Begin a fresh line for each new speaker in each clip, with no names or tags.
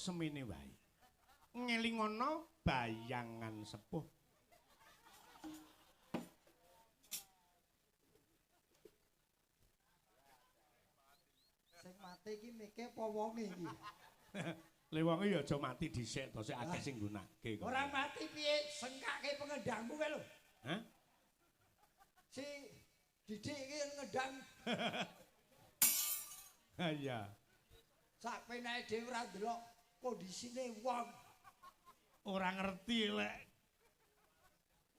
semene wae. Ngelingono bayangan sepuh.
Sing mati iki mike apa wonge iki?
Le wonge ya aja mati dhisik to, sik akeh sing nggunakake kok.
Ora mati piye, sengkake pengendangmu kae lho.
Hah?
Si Didik iki ngendang.
Ha iya.
Sak penake dhewe ora ndelok kondisine wong.
Ora ngerti lek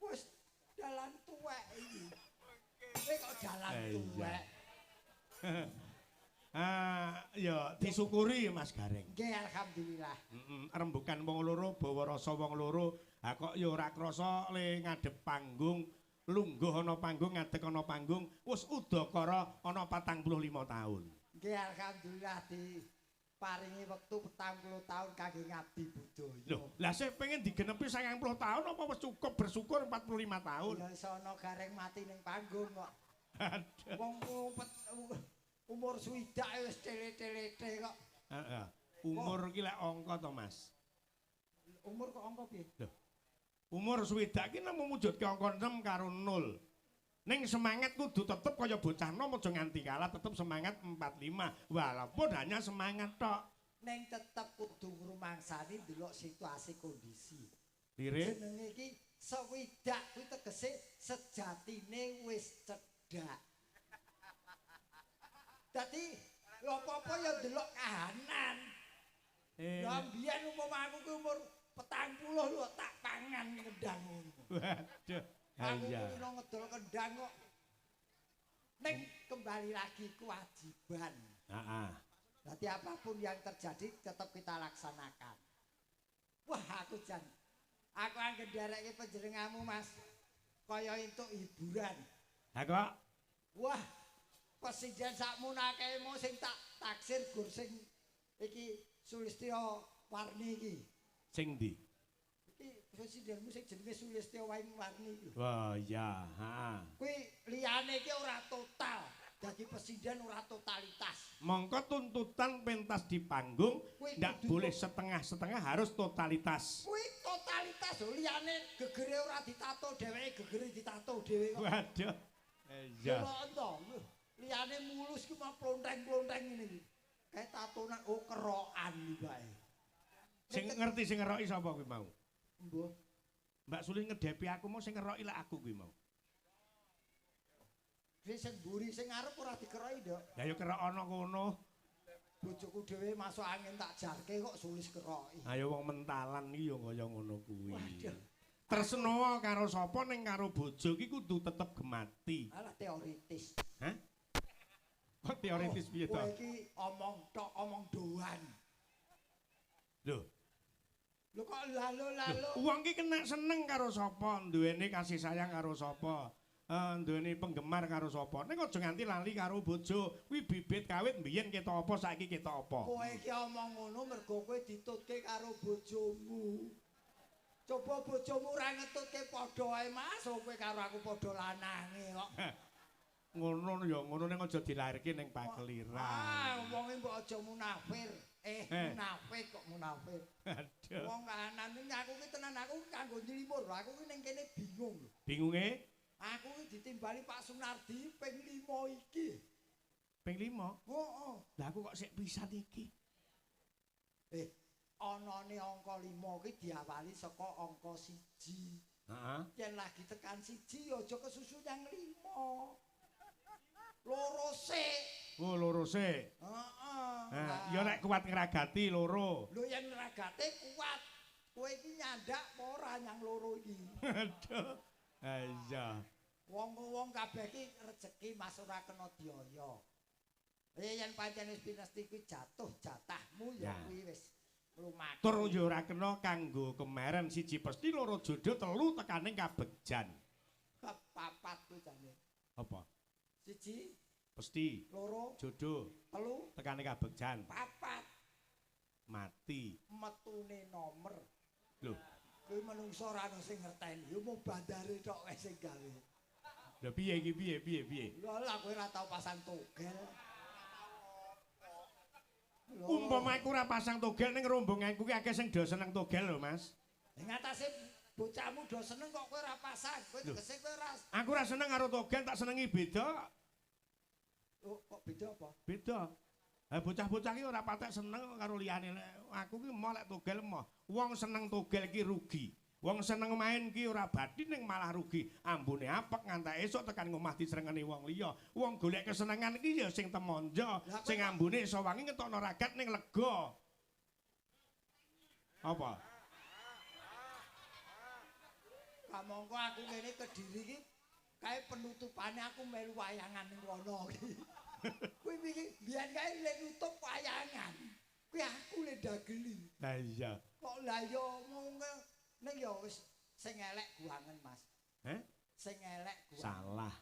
wis dalan tuwek iki. Kowe kok dalan tuwek.
Ah, ya disyukuri Mas Gareng.
Nggih, alhamdulillah.
Rembukan wong loro bawa rasa wong loro. Ha kok ya ora krasa le ngadep panggung, lungguh ana panggung, ngadeg ana panggung, wis udakara ana 45 taun.
Nggih, alhamdulillah diparingi wektu 40 taun kangge ngabdi budaya.
Lho, lah sing pengen digenepi 90 taun apa wis cukup bersyukur 45 taun?
Ya iso ana Gareng mati ning panggung kok.
Aduh.
Wong umur swidak wis tele-telete kok.
Heeh. Umur iki lek angka to, Mas.
Umur kok angka piye?
Lho. Umur swidak iki nemu mujudke angka 6 karo 0. Ning semangat kudu tetep kaya bocah nom aja nganti kalah, tetep semangat 45 walaupun hanya semangat tok.
Ning tetep kudu ngrumangsani ndelok situasi kondisi.
Lire
jenenge iki swidak kuwi tegese sejatine wis cedhak. Dadi lho apa-apa ya ndelok kahanan. Lah mbiyen umpama aku ki umur 40 lho tak pangan kendang ngono.
Waduh.
Aku kulino ngedol kendang kok. Ning kembali lagi kewajiban.
Heeh.
Dadi apapun yang terjadi tetap kita laksanakan. Wah, aku jan. Aku anggen nderekke panjenenganmu, Mas. Kaya entuk hiburan.
Ha kok.
Wah, presiden sakmono akeh mau sing tak taksir gur sing iki Sulistyo Warni iki.
Sing ndi?
Iki presidenmu sing jenenge Sulistyo Warni iki.
Wah, iya, heeh.
Kuwi liyane iki ora total. Dadi presiden ora totalitas.
Mongko tuntutan pentas di panggung ndak boleh setengah-setengah, harus totalitas.
Kuwi totalitas lho, liyane gegere ora ditato dheweke, gegere ditato dhewe kok.
Waduh. Iya.
Liyane mulus ki mah plonteng-plonteng ngene iki. Kae tatone oh kerokan iki bae.
Sing ngerti sing ngeroki sapa kuwi mau?
Mbuh.
Mbak Sulis ngedepi aku mau sing ngeroki lek aku kuwi mau.
Wis sing mburi sing ngarep ora dikeroki, Nduk.
Lah ya kerok ana kono.
Bojoku dhewe masuk angin tak jarke kok Sulis keroki.
Ayo wong mentalan iki ya kaya ngono kuwi.
Waduh.
Tresno karo sapa ning karo bojo iki kudu tetep gemati.
Alah teoritis.
Hah? Kok teoritis piye to?
Kowe iki omong tok, omong doan.
Lho.
Lho kok lalo-lalo.
Wong iki kena seneng karo sapa, duweni kasih sayang karo sapa, duweni penggemar karo sapa. Ning aja nganti lali karo bojo. Kuwi bibit kawit mbiyen ketok apa saiki ketok apa.
Kowe iki omong ngono mergo kowe ditutke karo bojomu. Coba bojomu ora ngetutke padha ae Mas, kowe karo aku padha lanange kok.
Ngono ya ngono ning aja dilairke ning pakeliran.
Ah, wonge mbok aja munafir. Munafik kok munafir.
Aduh.
Wong kahanan ning aku ki tenan aku kanggo nylimur. Aku ki ning kene bingung lho.
Bingunge?
Aku ki ditimbali Pak Sunardi ping 5 iki.
Ping 5?
Heeh.
Lah aku kok sik pisan iki.
Anane angka 5 ki diawali saka angka 1.
Heeh.
Yen lagi tekan 1 ya aja kesusu nyang 5. Loro sik.
Oh, loro sik.
Heeh.
Nah, ya nek kuat ngragati loro.
Lho yen ngragate kuat. Kowe iki nyandak apa ora nyang loro iki?
Aduh. Ha iya.
Wong-wong kabeh iki rejeki Mas ora kena dioyo. Yen pancen wis pinesti kuwi jatuh jatahmu ya kuwi wis mlumaku.
Tur ya ora kena kanggo kemaren siji pesti loro jodoh telu tekane kabegjan.
Kepapat kuwi jane.
Apa?
Siji
pesti
loro
jodoh
telu
tekane kabegjan
papat
mati
metune nomer.
Lho
kuwi menungso ora ono sing ngerteni, ya mung bandare tok wae sing gawe.
Lho piye iki piye piye piye?
Lho lah kowe ora tau pasang togel.
Umpama aku ora pasang togel ning rombonganku ki akeh sing do seneng togel lho, Mas.
Ning atase bocahmu do seneng kok kowe ora pasang. Kowe tegese kowe ora.
Aku ora seneng karo togel, tak senengi beda.
Oh, kok beda apa?
Beda. Ha bocah-bocah ki ora patek seneng karo liyane. Aku ki moh lek togel moh. Wong seneng togel ki rugi. Wong seneng main ki ora bathi ning malah rugi. Ambune apek ngantek esuk tekan ngomah disrengeni wong liya. Wong golek kesenengan ki ya sing temonjo, sing ambune iso wangi ngetokno ragat ning lega. Apa?
Kamangka aku ngene Kediri iki kae penutupane aku melu wayangan ning kono iki. Kuwi wingi biyen kae lek nutup wayangan. Kuwi aku le dageli.
Lah iya.
Kok lah ya omong ning ya wis sing elek guangen, Mas.
Heh?
Sing elek guangen.
Salah.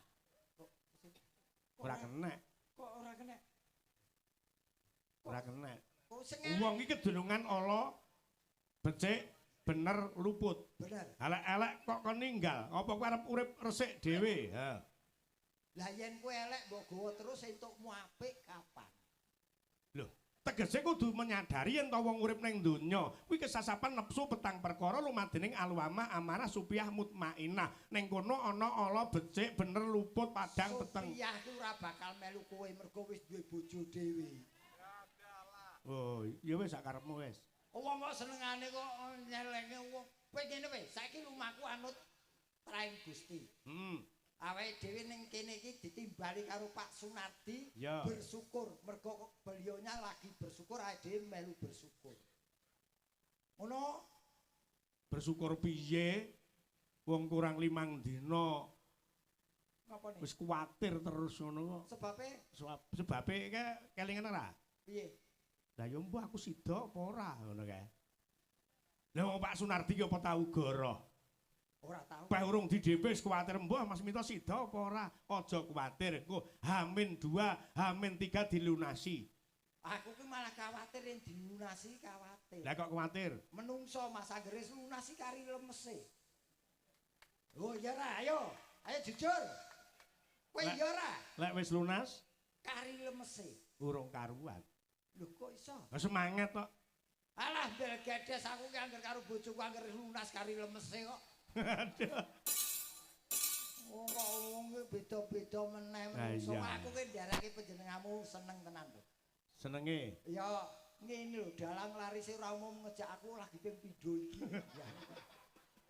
Ora kenek.
Kok ora kenek?
Ora kenek.
Kok sing elek.
Wong iki kedunungan ala becik bener luput.
Bener.
Elek-elek kok kon ninggal. Apa kowe arep urip resik dhewe? Ha.
Lah yen kowe elek mbok gawa terus entukmu apik kapan?
Lho, tegese kudu menyadari yen to wong urip ning donya kuwi kesasapan nepsu petang perkara lumadening alwamah amarah supiah mutmainah. Ning kono ana ala becik bener luput padang peteng.
Supiah ki ora bakal melu kowe mergo wis duwe bojo dhewe.
Oh, ya wis sak karepmu wis.
Wong kok senengane kok nyelenge wong. Kowe ngene wis, saiki lumaku anut traing Gusti.
Heeh.
Awake dhewe ning kene iki ditimbali karo Pak Sunardi
ya.
Bersyukur mergo beliaunya lagi bersyukur, awake dhewe melu bersyukur. Ngono?
Bersyukur piye? Wong kurang 5 dina.
Ngapa nih?
Wis kuwatir terus ngono kok.
Sebabe?
Sebabe ke kelingan ora?
Piye?
Lah ya mbuh aku sida apa ora ngono kae. Lah wong Pak Sunardi ki apa tau goroh?
Ora tau.
Peh urung di DP wis kuwatir mbuh Mas Minto sida apa ora? Aja kuwatir, engko H-2, H-3 dilunasi.
Aku ki malah kuwatir yen dilunasi kuwatir.
Lah kok kuwatir?
Menungso Mas anggere lunasi kari lemese. Oh iya ra, ayo. Ayo jujur. Kowe iya ora?
Lek wis lunas
kari lemese.
Urung karuan.
Lho kok iso?
Lah semangat kok.
Alah bel gedes aku ki angger karo bojoku angger lunas kari lemese kok.
Aduh.
Wong kok wong beda-beda meneh menungso. Aku ki ndarake panjenenganmu seneng tenan lho.
Senenge?
Ya ngene lho, dalang larise ora umum ngejak aku lagi ping pindho iki.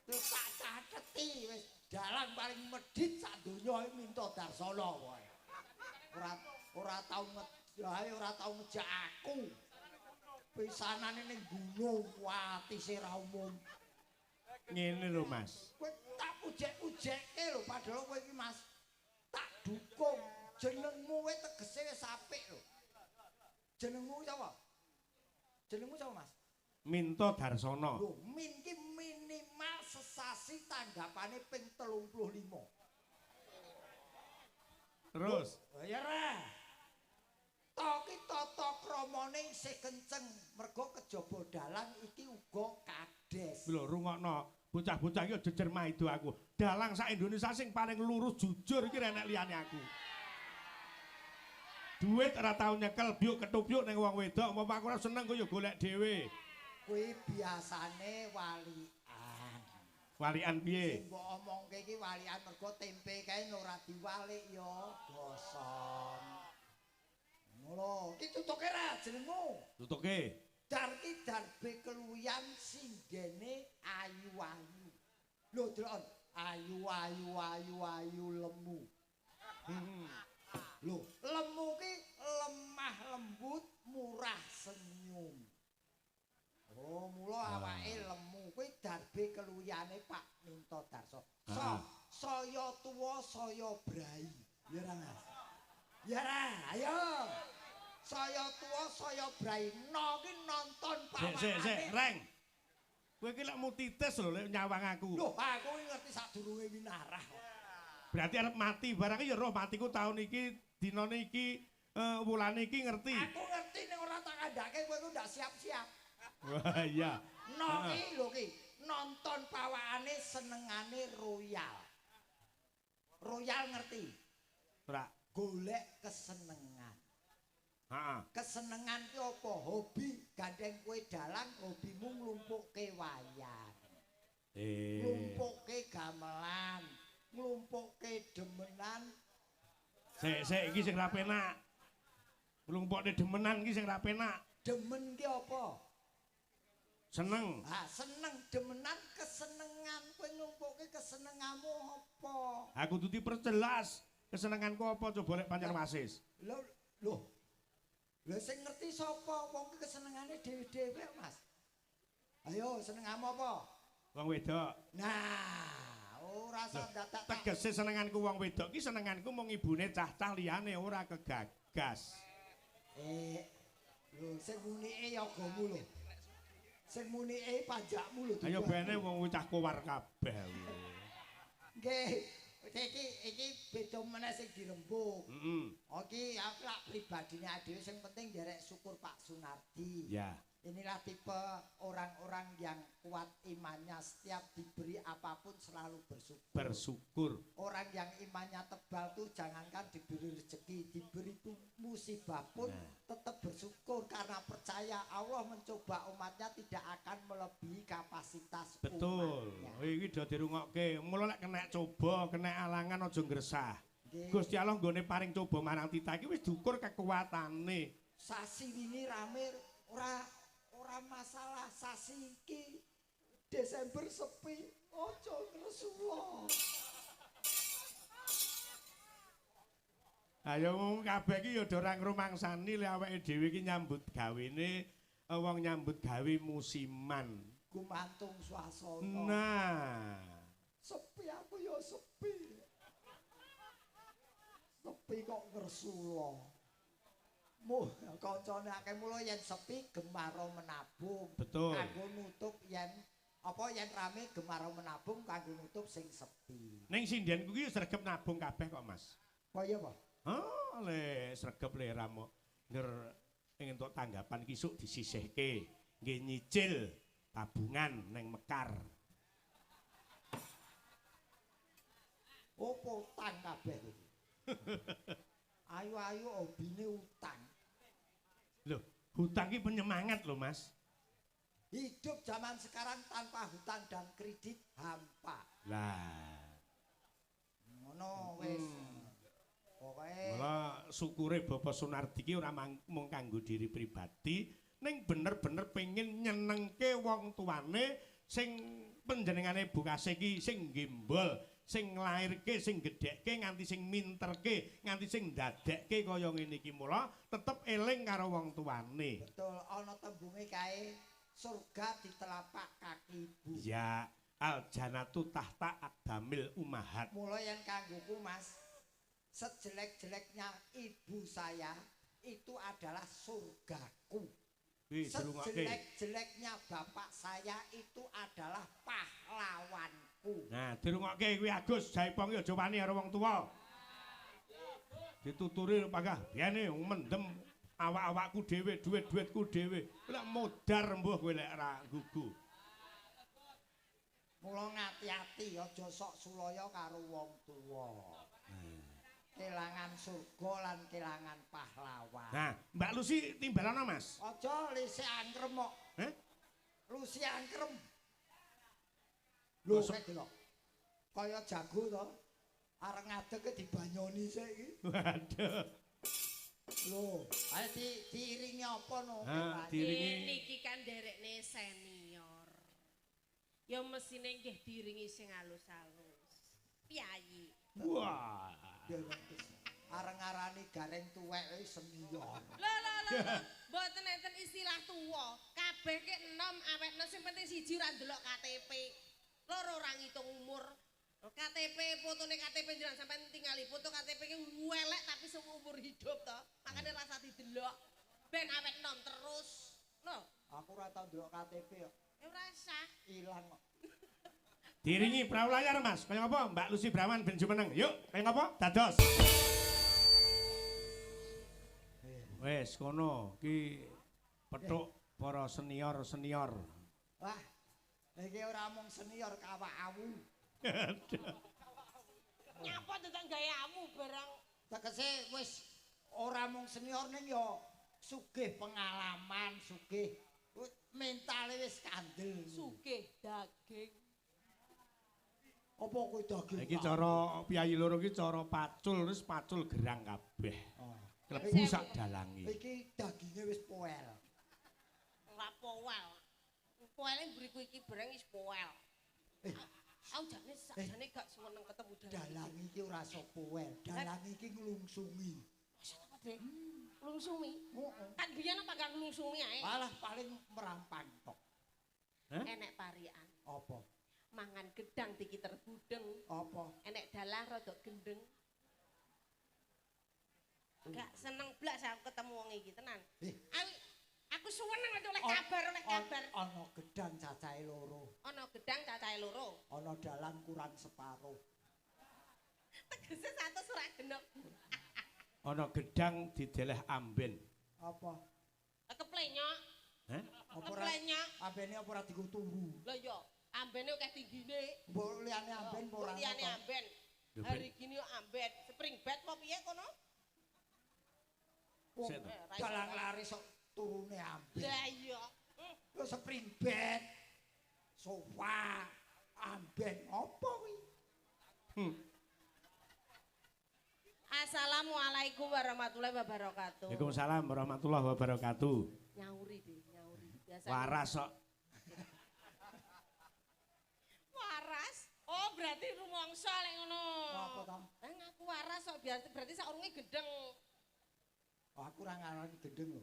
Terus tak cateti wis dalang paling medhit sak donya iki Minto Darsono wae. Ora tau ora tau ngejak aku. Pisanane ning gunung watise ra umum.
Ngene lho Mas.
Kowe tak ujek-ujekke lho padahal kowe iki Mas tak dukung. Jenengmu kowe tegese wis apik lho. Jenengmu sapa? Jenengmu sapa Mas?
Minto Darsono.
Lho, min ki minimal sesasi tanggapane ping 35.
Terus?
Lho, ya ra. To ki tata kramane isih kenceng mergo kejaba dalang iki uga kades.
Lho rungokno, bocah-bocah iki jejer maido aku. Dalang sak Indonesia sing paling lurus jujur iki renek liyane aku. Duit ora tau nyekel byuk ketupyuk ning wong wedok, umpama aku ora seneng ku ya golek dhewe.
Kuwi biasane walian.
Walian piye?
Sing mbok omongke iki walian mergo tempe kae ora diwalik ya gosong. Ngono, iki tutuke ra jenengmu?
Tutuke.
Dar ki darbe keluyan singgene ayu-ayu. Lho delok, ayu-ayu ayu-ayu lemu. Lho, lemu ki lemah lembut, murah senyum. Oh, mula awake lemu kuwi darbe keluyane Pak Minto Darso. Saya tuwa saya brai. Ya ra, Mas? Ya ra, ayo. Saya tuwa saya brai. No ki nonton pawakane.
Sik, sik, Reng. Kowe iki lek mutitis lho lek nyawang aku.
Lho, aku iki ngerti sadurunge winarah.
Berarti arep mati barang ya roh matiku tahun iki, dinane iki, wulane iki ngerti.
Aku ngerti nek ora tak kandhake kowe ku ndak siap-siap.
Wah iya.
No ki lho ki, nonton pawakane senengane royal. Royal ngerti?
Ora.
Golek kesenengan.
Heeh.
Kesenengan ki apa? Hobi gandeng kowe dalang, hobimu nglumpukke wayang. Nglumpukke gamelan, nglumpukke demenan.
Sik sik iki sing ra penak. Nglumpukke demenan iki sing ra penak.
Demen ki apa?
Seneng.
Ha, seneng demenan kesenengan. Kowe nglumpukke kesenenganmu apa?
Aku kudu diperjelas. Kesenenganku apa coba lek pancen wasis.
Lho, lho. Lha sing ngerti sapa? Wong ki kesenengane dhewe-dhewe, Mas. Ayo, senenganmu apa?
Wong wedok.
Nah, ora usah dadak.
Tegese senenganku wong wedok ki senenganku mung ibune cah-cah liyane ora kegagas.
Lho sing munike yagamu lho. Sing munike pajakmu lho.
Ayo bene wong cah kowar kabeh.
Nggih. Iki beda meneh sing dirembuk.
Heeh.
Iki aku lak pribadine dhewe sing penting nderek syukur Pak Sunardi.
Ya.
Inilah tipe orang-orang yang kuat imannya, setiap diberi apapun selalu bersyukur.
Bersyukur.
Orang yang imannya tebal tuh jangankan diberi rezeki, diberi musibah pun tetap bersyukur karena percaya Allah mencoba umatnya tidak akan melebihi kapasitas.
Betul.
Umatnya.
Iki do dirungokke. Mula lek kena coba, kena alangan aja ngresah. Gusti Allah nggone paring coba marang titah iki wis diukur kekuatane.
Sasi wingi rame ora masalah, sasi iki Desember sepi, aja ngresula.
Ayo wong kabeh iki ya ora ngrumangsani lek awake dhewe iki nyambut gawene wong nyambut gawe musiman.
Gumantung swasana.
Nah,
sepi aku ya sepi. Sepi kok ngresula. Muh kancane akeh mula yen sepi gemaro menabung.
Betul.
Kanggo nutup yen apa yen rame gemaro menabung kanggo nutup sing sepi.
Ning sindhenku ki sregep nabung kabeh kok, Mas.
Kaya apa?
Ha, le sregep le ramo. Nger entuk tanggapan ki sok disisihke, nggih nyicil tabungan ning Mekar.
Opo utang kabeh iki? Ayu-ayu hobine utang.
Loh, hutang ki penyemangat lho, Mas.
Hidup zaman sekarang tanpa hutang dan kredit hampa.
Lah.
Ngono wis. Pokoke
mula syukure Bapak Sunardi ki ora mung kanggo diri pribadi, ning bener-bener pengen nyenengke wong tuane sing panjenengane Bu Kasih ki sing gembol, sing nglairke, sing gedhekke, nganti sing minterke, nganti sing ndadekke kaya ngene iki. Mula tetep eling karo wong tuane.
Betul, ana tembunge kae surga di telapak kaki ibu.
Ya, al janatu tahta aqdamil ummahat.
Mula yen kanggoku Mas, sejelek-jeleknya ibu saya itu adalah surgaku. Sejelek-jeleknya bapak saya itu adalah pahlawanku.
Nah, dirungokke kuwi Agus Jaipong ki aja wani karo wong tuwa. Dituturi panggah biyene mendem awak-awakku dhewe, duit-duitku dhewe. Lek modar mbuh kowe lek ra gugu.
Mula ngati-ati aja sok sulaya karo wong tuwa. Kelangan surga lan kelangan pahlawan.
Nah, Mbak Lucy timbalana, Mas.
Aja lise angkrem kok.
Heh?
Lucy angkrem. Lho, kek delok. Kaya jago to. Areng ngadeg dibanyoni sik iki.
Waduh.
Lho, ayo diiringi apa no?
Diiringi
niki kan nderekne senior. Ya mesine nggih diiringi sing alus-alus. Piyayi.
Wah.
Areng-arani gareng tuwek senior.
Lho lho lho. Mboten enten istilah tuwa. Kabeh ki enom awetno sing penting siji ora ndelok KTP. Loro ora ngitung umur. KTP fotone KTP njenengan sampean tingali foto KTP ki welek tapi seumur hidup to. Makane rasa didelok ben awet enom terus. Lho,
aku ora tau ndelok KTP kok.
Ya ora sah.
Ilang kok.
Diringi perahu layar, Mas. Kaya ngapa? Mbak Lucy Brawan ben jumeneng. Yuk, kaya ngapa? Dados. Wes kono ki petuk para senior-senior.
Wah, iki ora mung senior kawak awu.
Nyapa dadak gawe awu barang.
Tegese wis ora mung senior ning ya Sugih pengalaman, sugih mentale wis kandel.
Sugih daging.
Apa kuwi daging?
Iki cara piyayi loro iki cara pacul terus pacul gerang kabeh.
Oh.
Klebu sak dalange.
Iki daginge wis poel.
Ora poel. Poele mburiku iki bareng wis poel. Aku jane sakjane gak seneng ketemu dalang.
Dalang iki ora iso poel. Dalang iki nglungsungi.
Masa ta, Pak Dek? Nglungsungi?
Heeh.
Kan biyen apa gak nglungsungi ae?
Alah paling merampang tok.
Hah?
Enek parikan.
Apa?
Mangan gedang dikiter budeng.
Apa?
Enek dalang rada gendeng. Gak seneng blas aku ketemu wong iki tenan. Aku seneng oleh kabar, oleh kabar.
Ana gedang cacahe loro.
Ana gedang cacahe loro.
Ana dalang kurang separo.
Tegese 100 ora genep.
Ana gedang dideleh amben.
Apa?
Keplenyok.
Hah?
Apa ora?
Keplenyok.
Ambene apa ora dienggo turu?
Lho iya, ambene akeh tinggine.
Mbok liyane amben apa ora?
Liyane amben. Hari gini yo amben, spring bed apa piye kono?
Dalang laris sok turune amben.
Lah iya.
Lho spring bed, sofa, amben apa kuwi?
Assalamualaikum warahmatullahi wabarakatuh.
Waalaikumsalam warahmatullahi wabarakatuh.
Nyauri deh, nyauri. Biasa.
Waras kok.
Waras? Oh, berarti rumangsa lek ngono.
Apa ta?
Ngaku waras kok berarti saurunge gendeng.
Oh, aku ora ngarani gendeng lho.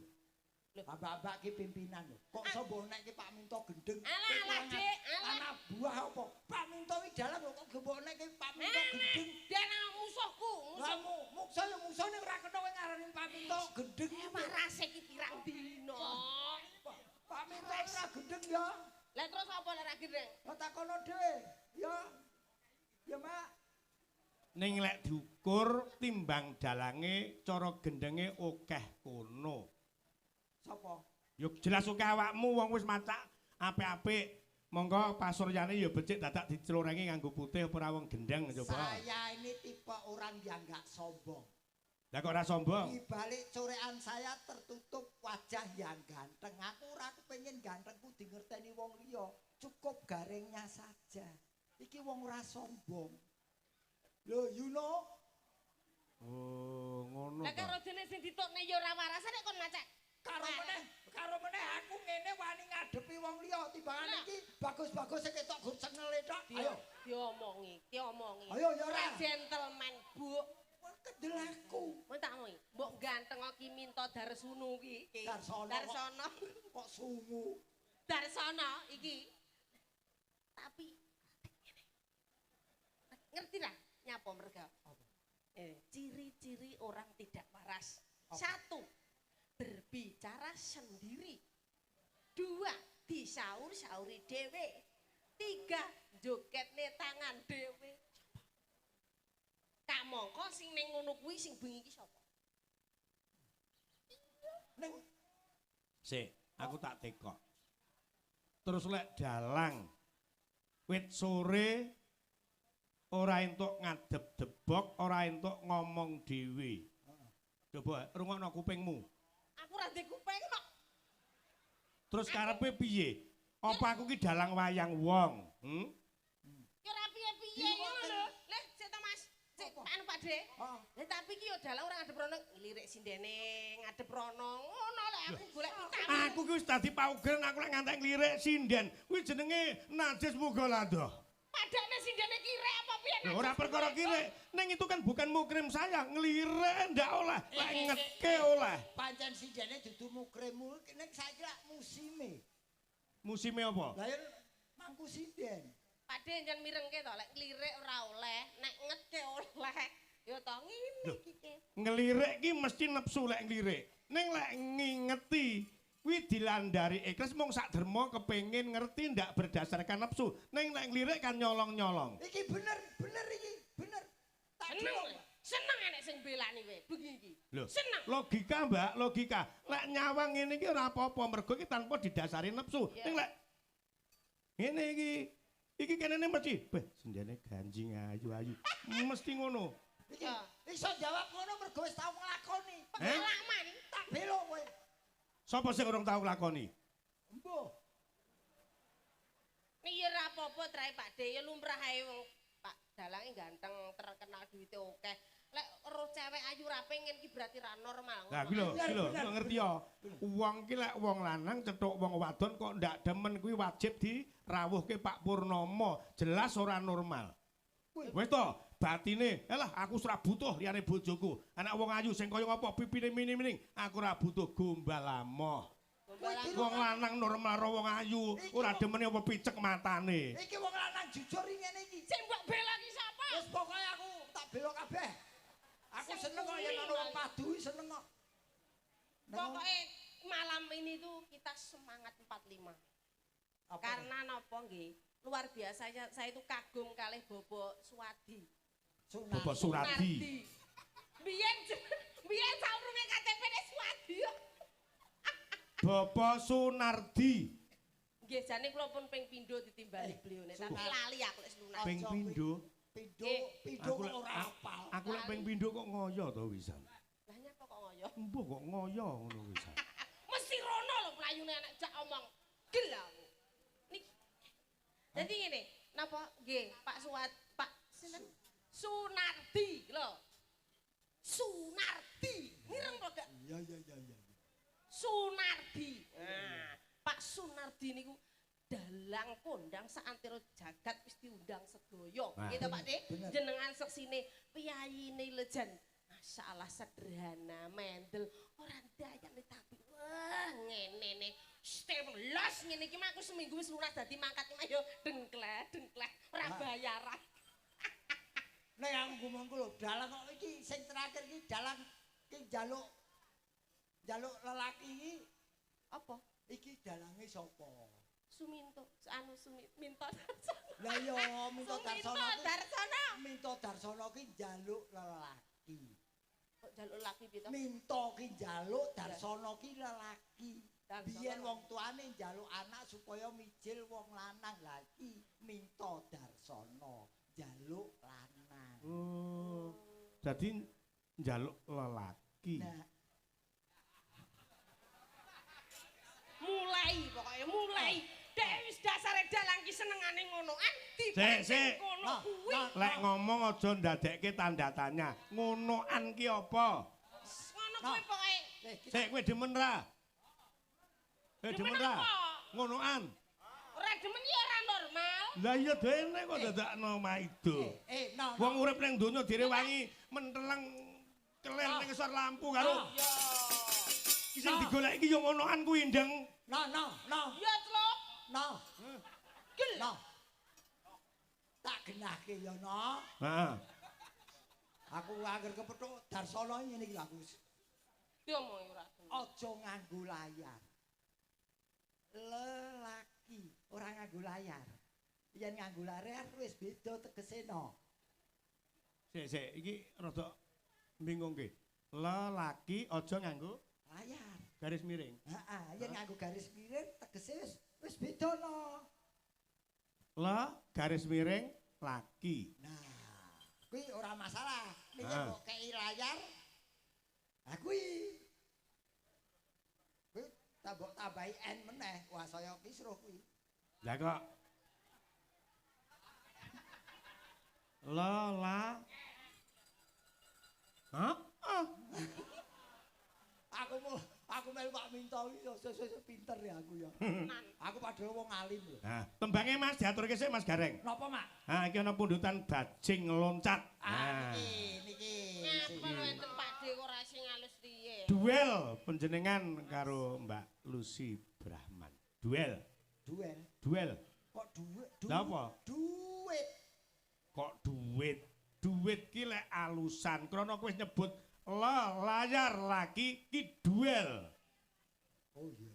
Bapak-bapak ki pimpinan lho. Kok iso mbok nek ki Pak Minto gendeng?
Alah alah Dik, alah.
Anak buah apa? Pak Minto iki dalang lho kok mbok nek ki Pak Minto gendeng.
Dalang musuhku,
musuhmu. Muksa ya musuh nek ora kena kowe ngarani Pak Minto gendeng.
Warase iki pirang dina.
Pak Minto ora gendeng ya.
Lah terus apa lek ora gendeng?
Lah takono dhewe. Ya. Ya, Mak.
Ning lek diukur timbang dalange cara gendenge akeh kono.
Sapa?
Yo jelas akeh awakmu wong wis macak apik-apik. Monggo pasuryane ya becik dadak dicelorengi nganggo putih apa ora wong gendeng coba.
Saya ini tipe orang yang enggak sombong.
Lah kok ora sombong?
Di balik corekan saya tertutup wajah yang ganteng. Aku ora kepengin gantengku dingerteni wong liya. Cukup garingnya saja. Iki wong ora sombong. Lho, you know?
Oh, ngono.
Lah karo dene sing ditokne ya ora waras nek kon macak.
Karo meneh aku ngene wani ngadepi wong liya timbangan iki bagus-bagus sing ketok gur cengele tok. Ayo
diomongi, diomongi.
Ayo ya ora.
Gentleman, Bu.
Kendel aku.
Mun tak omongi, mbok ganteng ki Minto Darsunu ki.
Darsono.
Darsono.
Kok sungu.
Darsono iki. Tapi ngene. Ngerti lah nyapa merga? Ciri-ciri orang tidak waras.
Apa?
1, berbicara sendiri. 2, disaur-sauri dhewe. 3, jogetne tangan dhewe. Kamangka sing ning ngono kuwi sing bengi iki sapa?
Ning
sik, aku tak tekok. Terus lek dalang wit sore ora entuk ngadep debok, ora entuk ngomong dhewe. Coba rungokno kupingmu.
Aku ora ndek kuping kok.
Terus karepe piye? Apa aku ki dalang wayang wong?
Ki ora piye-piye ngono lho. Leh, sik to Mas. Sik anu Pak De. Lah tapi ki yo dalang ora ngadep rono, lirik sindene ngadep rono. Ngono lek aku golek vitamin.
Aku ki wis dadi paugeran aku lek ngantek nglirik sinden. Kuwi jenenge najis mughaladzah.
Padane sindene kirek apa piye?
Ora perkara kirek. Ning itu kan bukan mukrim saya, nglirik ndak oleh, lek ngetke oleh.
Pancen sindene dudu mukrimmu, ning saiki lak musime.
Musime apa?
Lah ya mangku sinden.
Pak De njen mirengke to, lek nglirik ora oleh, nek ngetke oleh. Ya to ngene iki ke.
Nglirik ki mesti nepsu lek nglirik. Ning lek ngingeti kuwi dilandari ikhlas mung sak derma kepengin ngerti ndak berdasarkan nafsu. Ning lek nglirik kan nyolong-nyolong.
Iki bener, bener iki, bener. Tak
seneng enek sing belani kowe bengi iki. Seneng.
Logika, Mbak, logika. Lek nyawang ngene iki ora apa-apa mergo iki tanpa didasari nafsu. Ning lek ngene iki, iki kenene mesti, beh sendene ganjing ayu-ayu. Mesti ngono.
Iki iso jawab ngono mergo wis tau nglakoni.
Pengalaman.
Tak belo kowe.
Sapa sing urung tau nglakoni?
Embuh.
Nek ya ora apa-apa trae Pak De, ya lumrah ae wong Pak dalange ganteng, terkenal duwite akeh. Lek ero cewek ayu ra pengen ki berarti ra normal.
Lah kuwi lho, kuwi lho, ngerti ya. Wong ki lek wong lanang cethuk wong wadon kok ndak demen kuwi wajib dirawuhke Pak Purnomo. Jelas ora normal. Wis to, batine, elah aku ora butuh liyane bojoku. Anak wong ayu sing kaya ngapa pipine mini-mini, aku ora butuh gombal amoh. Wong lanang normal ro wong ayu, ora demene apa picek matane.
Iki wong lanang jujur ngene iki.
Sing mbok bela ki sapa?
Wis pokoke aku tak bela kabeh. Aku seneng kok yen ana wong padu seneng kok.
Pokoke malam ini tuh kita semangat 45. Apa karena napa nggih? Luar biasa saya itu kagum kalih Bobo Suwadi.
Bobo Suradi.
Biyen saurunge KTP-ne Suwadi kok.
Bapak Sunardi.
Nggih, jane kula pun ping pindho ditimbali beliau, tapi lali aku lek lunas.
Ping pindho?
Pindho kok ora apal.
Aku lek ping pindho kok ngoyo to wisan.
Lah nyapa kok ngoyo?
Embuh kok ngoyo ngono wisan.
Mesti rono lho mlayune anak jak omong. Gel aku. Niki. Dadi ngene, napa nggih Pak Suwad, Pak sinten? Sunardi lho. Sunardi. Mireng kok gak?
Iya iya iya.
Sunardi. Nah, Pak Sunardi niku dalang kondang saantero jagat wis diundang sedaya. Nggih to Pak De? Jenengan seksine piyayine lejan. Masyaallah sederhana, mendel, ora ndayane tapi wah ngene ne. Los ngene iki mah aku seminggu wis lunas dadi mangkat mah yo dengkleh, dengkleh ora bayaran.
Nek aku ngomongku lho, dalang kok iki sing terakhir iki dalang iki njaluk lelaki iki
apa?
Iki dalange sapa?
Suminto, anu Minto Darsono.
Lah iya, Minto Darsono.
Darsono.
Minto Darsono ki njaluk lelaki.
Kok njaluk lelaki piye to?
Minto ki njaluk, Darsono ki lelaki. Biyen wong tuane njaluk anak supaya mijil wong lanang. Lah iki Minto Darsono njaluk lanang.
Oh. Dadi njaluk lelaki.
Nah.
Mulai pokoknya mulai. Dek wis dasare dalang ki senengane ngonoan dipancing kono kuwi.
Lek ngomong aja ndadekke tanda tanya. Ngonoan ki apa?
Ngono kuwi pokoke.
Sik kowe demen ra? Demen ra? Ngonoan.
Ora demen ya ora normal.
Lah iya dene kok dadakno maido. Wong urip ning donya direwangi menteleng keler ning ngisor lampu karo. Sing digoleki iki yo ngonoan kuwi ndeng.
No no no.
Ya tlok.
No.
Gel.
No. Tak genahke ya no.
Heeh.
Aku angger kepethuk Darsono ngene iki lho aku.
Diomongi ora.
Aja nganggo layar. Lelaki ora nganggo layar. Yen nganggo layar wis beda tegese no.
Sik sik iki rada bingungke. Lelaki aja nganggo
layar.
Garis miring.
Heeh, yen nganggo garis miring tegese wis beda no.
Le garis miring laki.
Nah, kuwi ora masalah. Nek kok kei layar, ha kuwi. Kuwi tambah tambahi n meneh, wah saya kisruh kuwi.
Lah kok le la. Hah?
Aku melu Pak Minto iki sesuk pinter ya aku ya. Aku padahal wong alim lho.
Nah, tembange Mas diaturke sik Mas Gareng.
Napa, Mak?
Ha, iki ana pundutan bajing loncat.
Ah, niki niki.
Ngapa lho enten Pak De kok ora sing alus piye?
Duel panjenengan karo Mbak Lucy Brahman. Duel.
Duel.
Duel.
Kok duit?
Lha apa?
Duit.
Kok duit? Duit ki lek alusan krana kowe nyebut le layar laki ki duel.
Oh iya.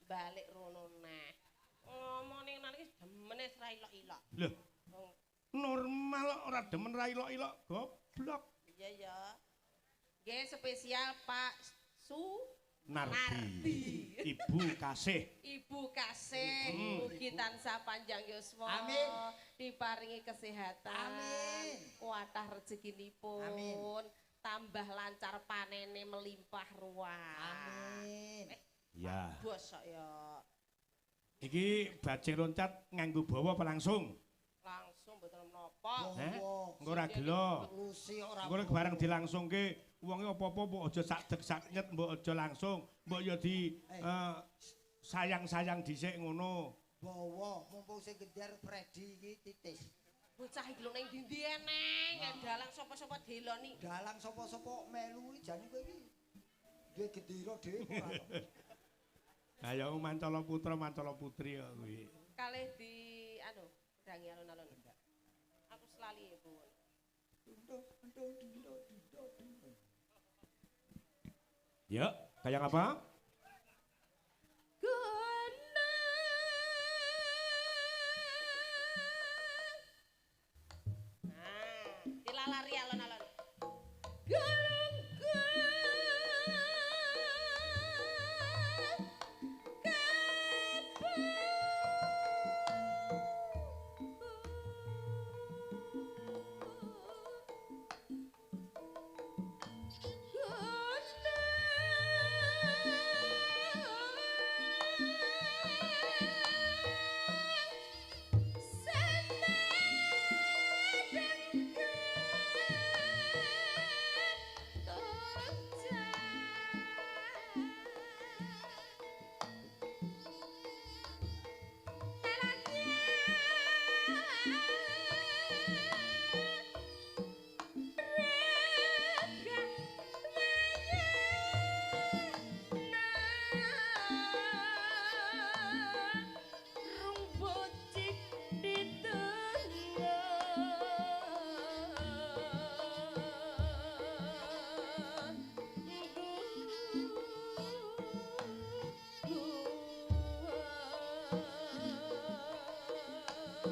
Balik rono neh. Ngomong ning nang iki demene ra ilok-ilok.
Lho. Normal ora demen ra ilok-ilok, goblok.
Iya ya. Nggih spesial Pak Sunardi.
Ibu Kasih.
Ibu Kasih, mugi tansah panjang yuswa.
Amin.
Diparingi kesehatan.
Amin.
Kuatah rezekinipun.
Amin.
Tambah lancar panene melimpah ruah.
Amin.
Iya.
Bos kok ya.
Iki bajing loncat nganggo bawa apa langsung?
Langsung mboten menapa.
Heh? Engko ora gelo.
Lusi ora.
Engko nek bareng dilangsungke wonge apa-apa mbok aja sak deg sak nyet, mbok aja langsung, mbok ya di sayang-sayang dhisik ngono.
Bawa mumpung sing gender Freddy iki titis.
Bocah iki lho ning ndi-ndi eneng, dalang sapa-sapa deloni.
Dalang sapa-sapa melu iki jane kowe iki duwe gendera dhewe ora to.
Ayo mancala putra mancala putri kok kuwi.
Kalih di anu dangi alun-alun. Aku selali ya, Bu.
Yuk, kayak apa?
Nah, dilalari alun-alun.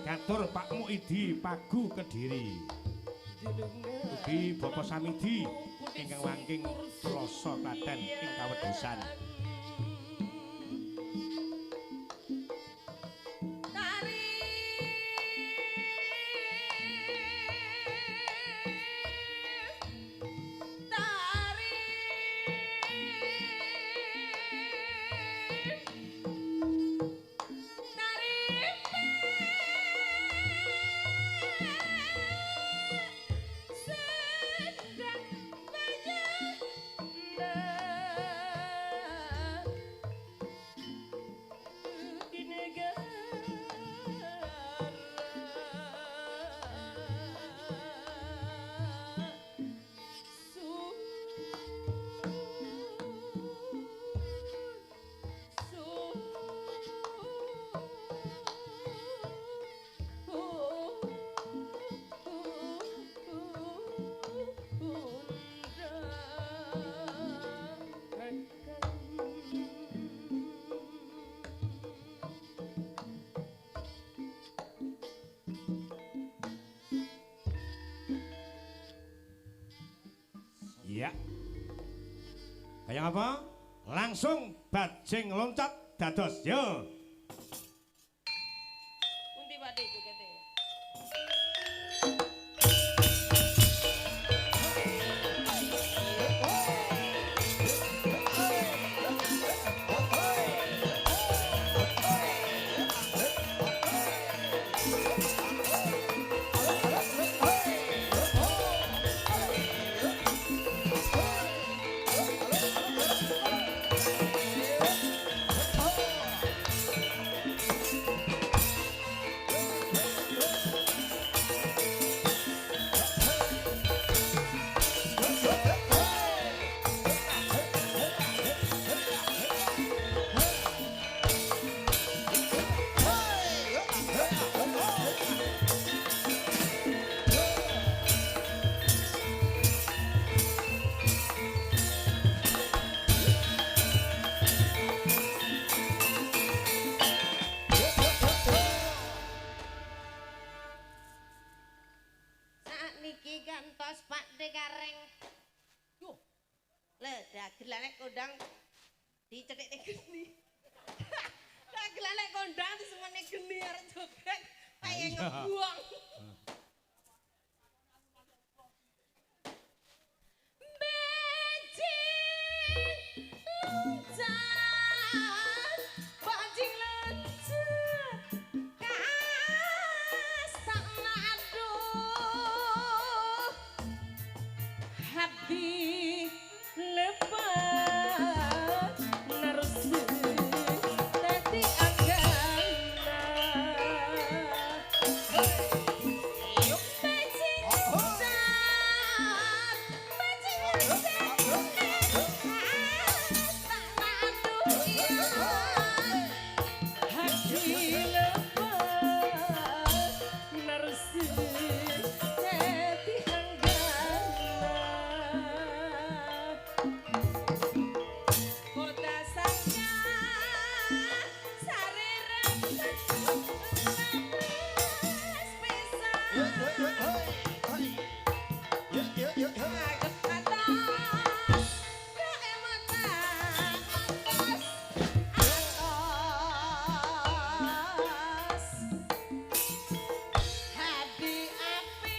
Katur Pak Muidi Pagu Kediri. Ugi Bapak Samidi ingkang wangking Ploso Klaten ing kawedusan. Iya. Kayak apa? Langsung bajing loncat dados. Yo.
Pundi Pak De jogete? Dagelane kondang dicethikne geni. Dagelane kondang disemene geni arep joget pengen ngebuang. Bejing loncat. Hadi lepas narsi dadi anggana. Hadi lepas narsi dadi anggana. Kota sangka sarerang lepas pisan. Atas keematan atas atas hati api hati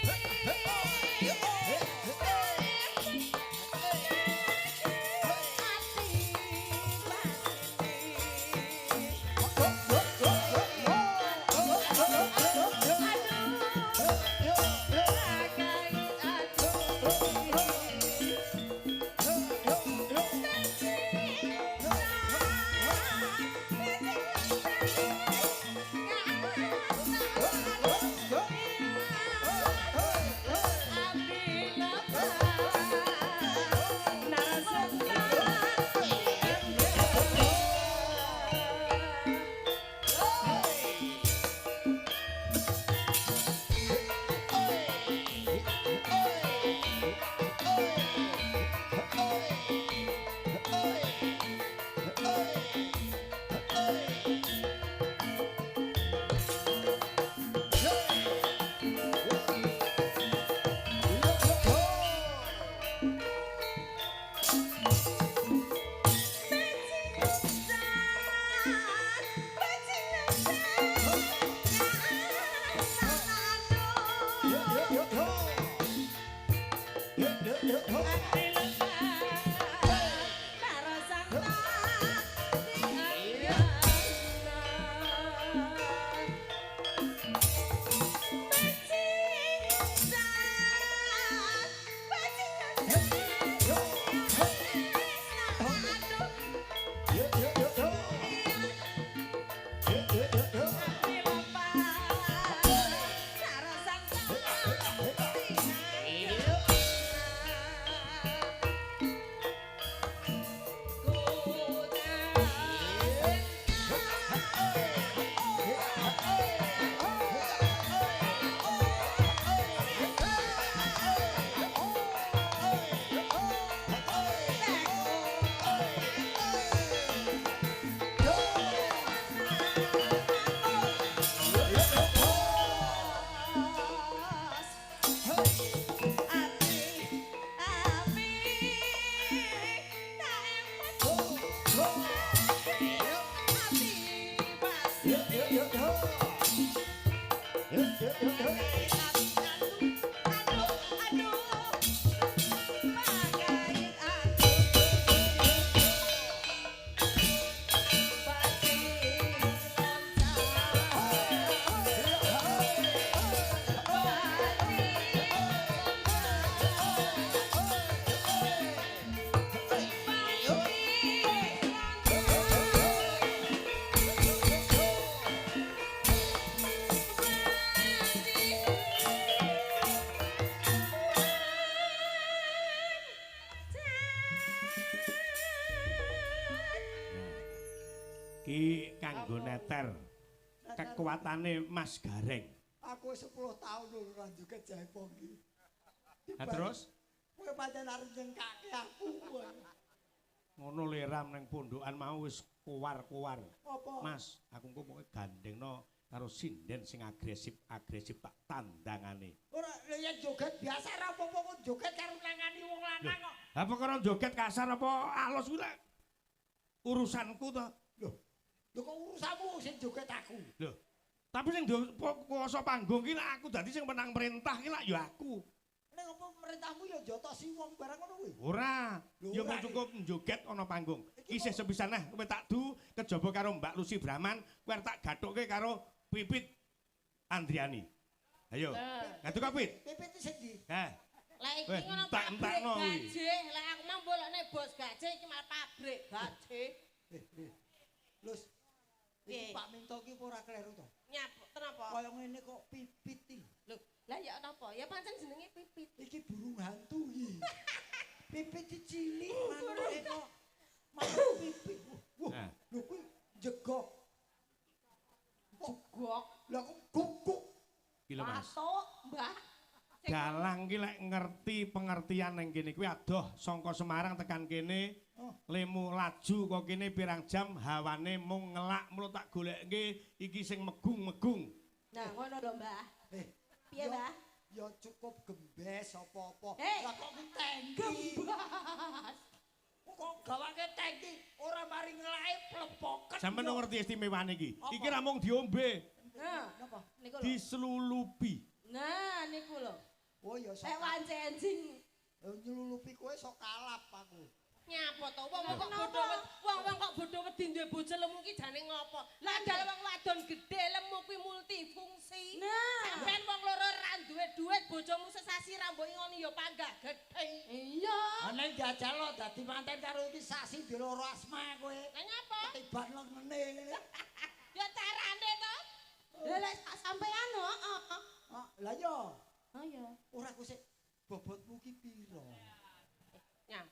Ki kanggo neter kekuatane Mas Gareng.
Aku 10 tahun lho ora joget jaipong iki.
Lah terus
kowe pancen arep nyengkake aku.
Ngono leram ning pondokan mau wis kuwar-kuwar.
Apa?
Mas, aku engko pokoke gandengno karo sinden sing agresif-agresif tak tandangane.
Ora lha yen joget biasa ora apa-apa kok joget karo nangani wong lanang kok.
Lah perkara joget kasar apa alus kuwi lek urusanku to.
Lho, lho kok urusanmu sing joget aku.
Lho, tapi sing kuwasa panggung ki lek aku dadi sing menang perintah ki lak ya aku.
Ning apa merintahmu ya jotosi wong barang ngono kuwi?
Ora, ya mung cukup njoget ana panggung. Isih sepisan neh kowe tak du kejaba karo Mbak Lucy Brahman, kowe arep tak gathukke karo Pipit Andriani. Ayo. Ngaduk kok, Pit?
Pipit sing ndi?
Heh.
Lah iki ngono pabrik gajih, lah aku mau bolokne bos gajih iki malah pabrik gajih.
Lus. Iki Pak Minto iki ora kleru to?
Nyap, kenapa?
Kaya ngene kok pipit iki.
Lho, lah ya napa? Ya pancen jenenge pipit.
Iki burung hantu iki. Pipit cilik manuke kok manuk pipit. Wah, lho kuwi jegok.
Jegok.
Lah kok guguk.
Iki lho Mas.
Patuk, Mbah.
Dalang ki lek ngerti pengertian ning kene kuwi adoh saka Semarang tekan kene lemu laju kok kene pirang jam hawane mung ngelak mulo tak golekke iki sing megung-megung.
Nah ngono lho Mbah. Piye Mbah?
Ya cukup gembes apa-apa. Lah kok ku tangki.
Gembas.
Kok gawake tangki ora mari ngelake plepoken.
Sampeyan ngerti istimewane iki. Iki ra mung diombe.
Nah, napa? Niku lho.
Dislulupi.
Nah, niku lho.
Oh ya sok.
Lek wance enjing
nyelulupi kowe sok kalap aku.
Nyapa to? Wong kok bodho wong-wong kok bodho wedi duwe bojo lemu ki jane ngopo? Lah dalam wong wadon gedhe lemu kuwi multifungsi.
Nah,
sampean wong loro ra duwe duit bojomu sesasi ra mbok ingoni ya panggah gedhe.
Iya.
Ana jajal lo dadi manten karo iki sasi diloro asma kowe.
Lah nyapa?
Ketiban lengene ngene.
Ya carane to.
Lah lek sampean heeh.
Lah ya.
Oh iya.
Ora ku sik bobotmu ki pira?
Nyap.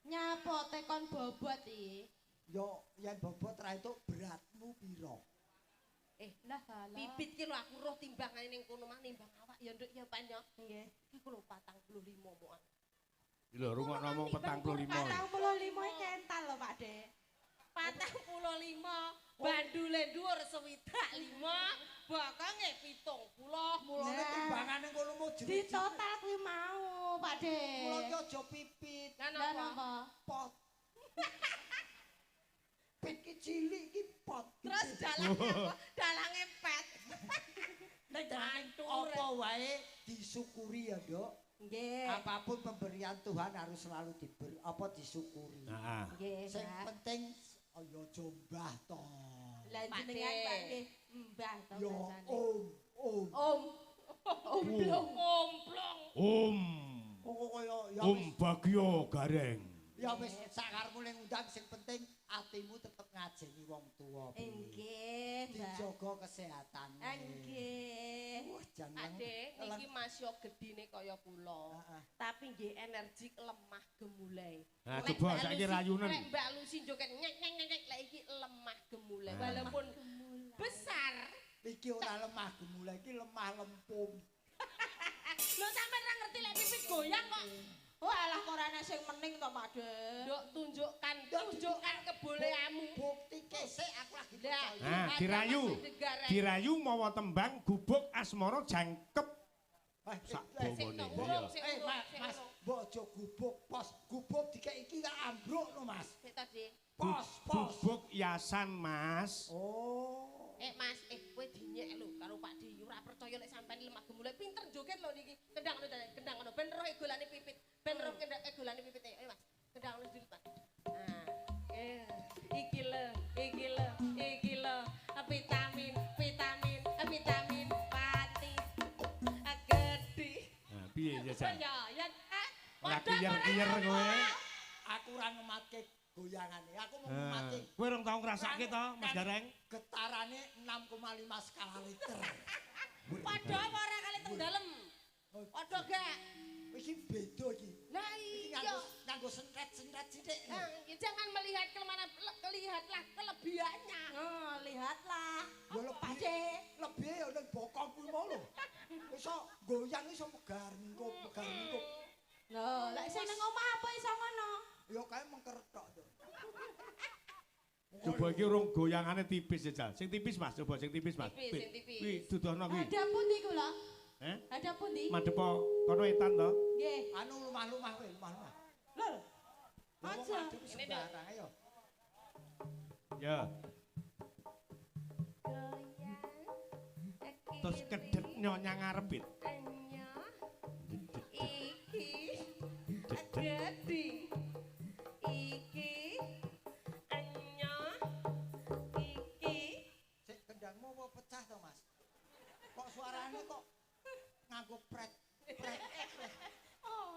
Nyapa tekon bobot iki?
Yo yen bobot ra entuk beratmu pira?
Lah halah.
Pipit ki lho aku roh timbangane ning kono mah nimbang awak ya nduk ya Pan ya.
Nggih.
Iki ku lho 45 mokan.
Iki lho rungokno mung 45.
45 iki kental lho Pak De.
45 bandule dhuwur 65 bokonge 70.
Mulane timbangane kono mau jero.
Di total kuwi mau Pak De.
Mula ki aja pipit.
Lah napa?
Pot. Pit ki cilik ki pot.
Terus dalange apa? Dalange pet.
Nek apa wae disyukuri ya, Nduk.
Nggih.
Apapun pemberian Tuhan harus selalu diberi apa disyukuri.
Heeh.
Nggih.
Sing penting ayo aja mbah to.
Lah jenengan Pak nggih mbah to
Ya om, om.
Om. Omplong.
Omplong.
Om.
Kok kaya ya
Om Bagio Gareng.
Ya wis sakarepmu ning undang sing penting atimu tetep ngajeni wong tuwa.
Nggih,
dijaga kesehatane.
Nggih.
Wah, jan
Ade niki masih gedine kaya kula. Tapi nggih energik lemah gemulai.
Nah, coba saiki rayunen.
Lek Mbak Lucy joget nyek nyek nyek lek iki lemah gemulai. Walaupun besar
iki ora lemah gemulai, iki lemah lempung.
Lho sampean ora ngerti lek pipit goyang kok.
Oh alah kok ora ana sing mening to Pak De.
Nduk tunjukkan, tunjukkan kebolehanmu.
Bukti kesik aku lagi percaya.
Nah, dirayu. Dirayu mawa tembang gubuk asmara jangkep. Sak bawane.
Mas, mbok aja gubuk pos, gubuk dikek iki gak ambruk lho Mas.
Sik to, Dik.
Pos, pos.
Gubuk yasan, Mas.
Oh.
Mas, kowe dinyek lho karo Pak Di, ora percaya lek sampean lemah gemulai pinter joget lho niki. Kendang ngono, kendang ngono ben roh egolane pipit. Ben roh kendang egolane pipit. Ayo Mas, kendang ngono dulu, Mas. Nah, iki lho, iki lho, iki lho, vitamin, vitamin, vitamin pati. Gedhi.
Nah, piye jajal?
Ya, ya.
Ora kiyer-kiyer kowe.
Aku ora ngematke goyangane. Aku mau ngematke.
Kowe rong tau ngrasake to, Mas Gareng?
Getarane 6,5 skala liter.
Padha apa ora kali teng dalem? Padha gak?
Iki beda iki.
Lah iya.
Nganggo sentret-sentret sithik.
Jangan melihat kelemahan, lihatlah kelebihannya.
Oh, lihatlah.
Ya lebih, lebih ya ning bokong kuwi mau lho. Iso goyang iso megar mingkup, megar mingkup.
Lho, lek sing nang omah apa iso ngono?
Ya kae mengker tok to.
Coba iki urung goyangane tipis jajal. Sing tipis Mas, coba sing tipis Mas.
Tipis, sing tipis.
Kuwi dudohno kuwi.
Ada pundi kula?
Heh?
Ada pundi?
Madhepo kono etan to?
Nggih.
Anu lumah-lumah kowe, lumah-lumah.
Lho. Aja.
Sembarang ayo.
Ya. Terus kedhet nyonyang ngarepit.
Iki gedhi. Iki anyo iki.
Sik kendangmu apa pecah to, Mas? Kok suarane kok nganggo pret pret.
Oh,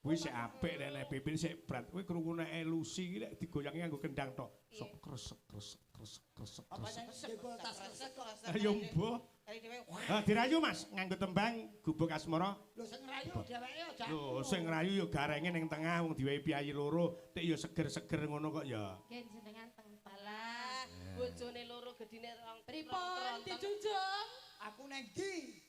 Kuwi sik apik nek Pipit sik brat. Kuwi krungu nek Lucy iki nek digoyangi nganggo kendang tok. Sok kresek kresek kresek kresek.
Apa jebol tas kresek kok.
Ayo mbuh. Ha dirayu Mas nganggo tembang Gubuk Asmara.
Lho sing ngrayu dheweke aja.
Lho sing ngrayu ya garenge ning tengah wong diwehi piyayi loro, tik ya seger-seger ngono kok ya.
Nggih jenengan teng
Alah, bojone loro gedine rong.
Pripun dijunjung?
Aku neng ndi?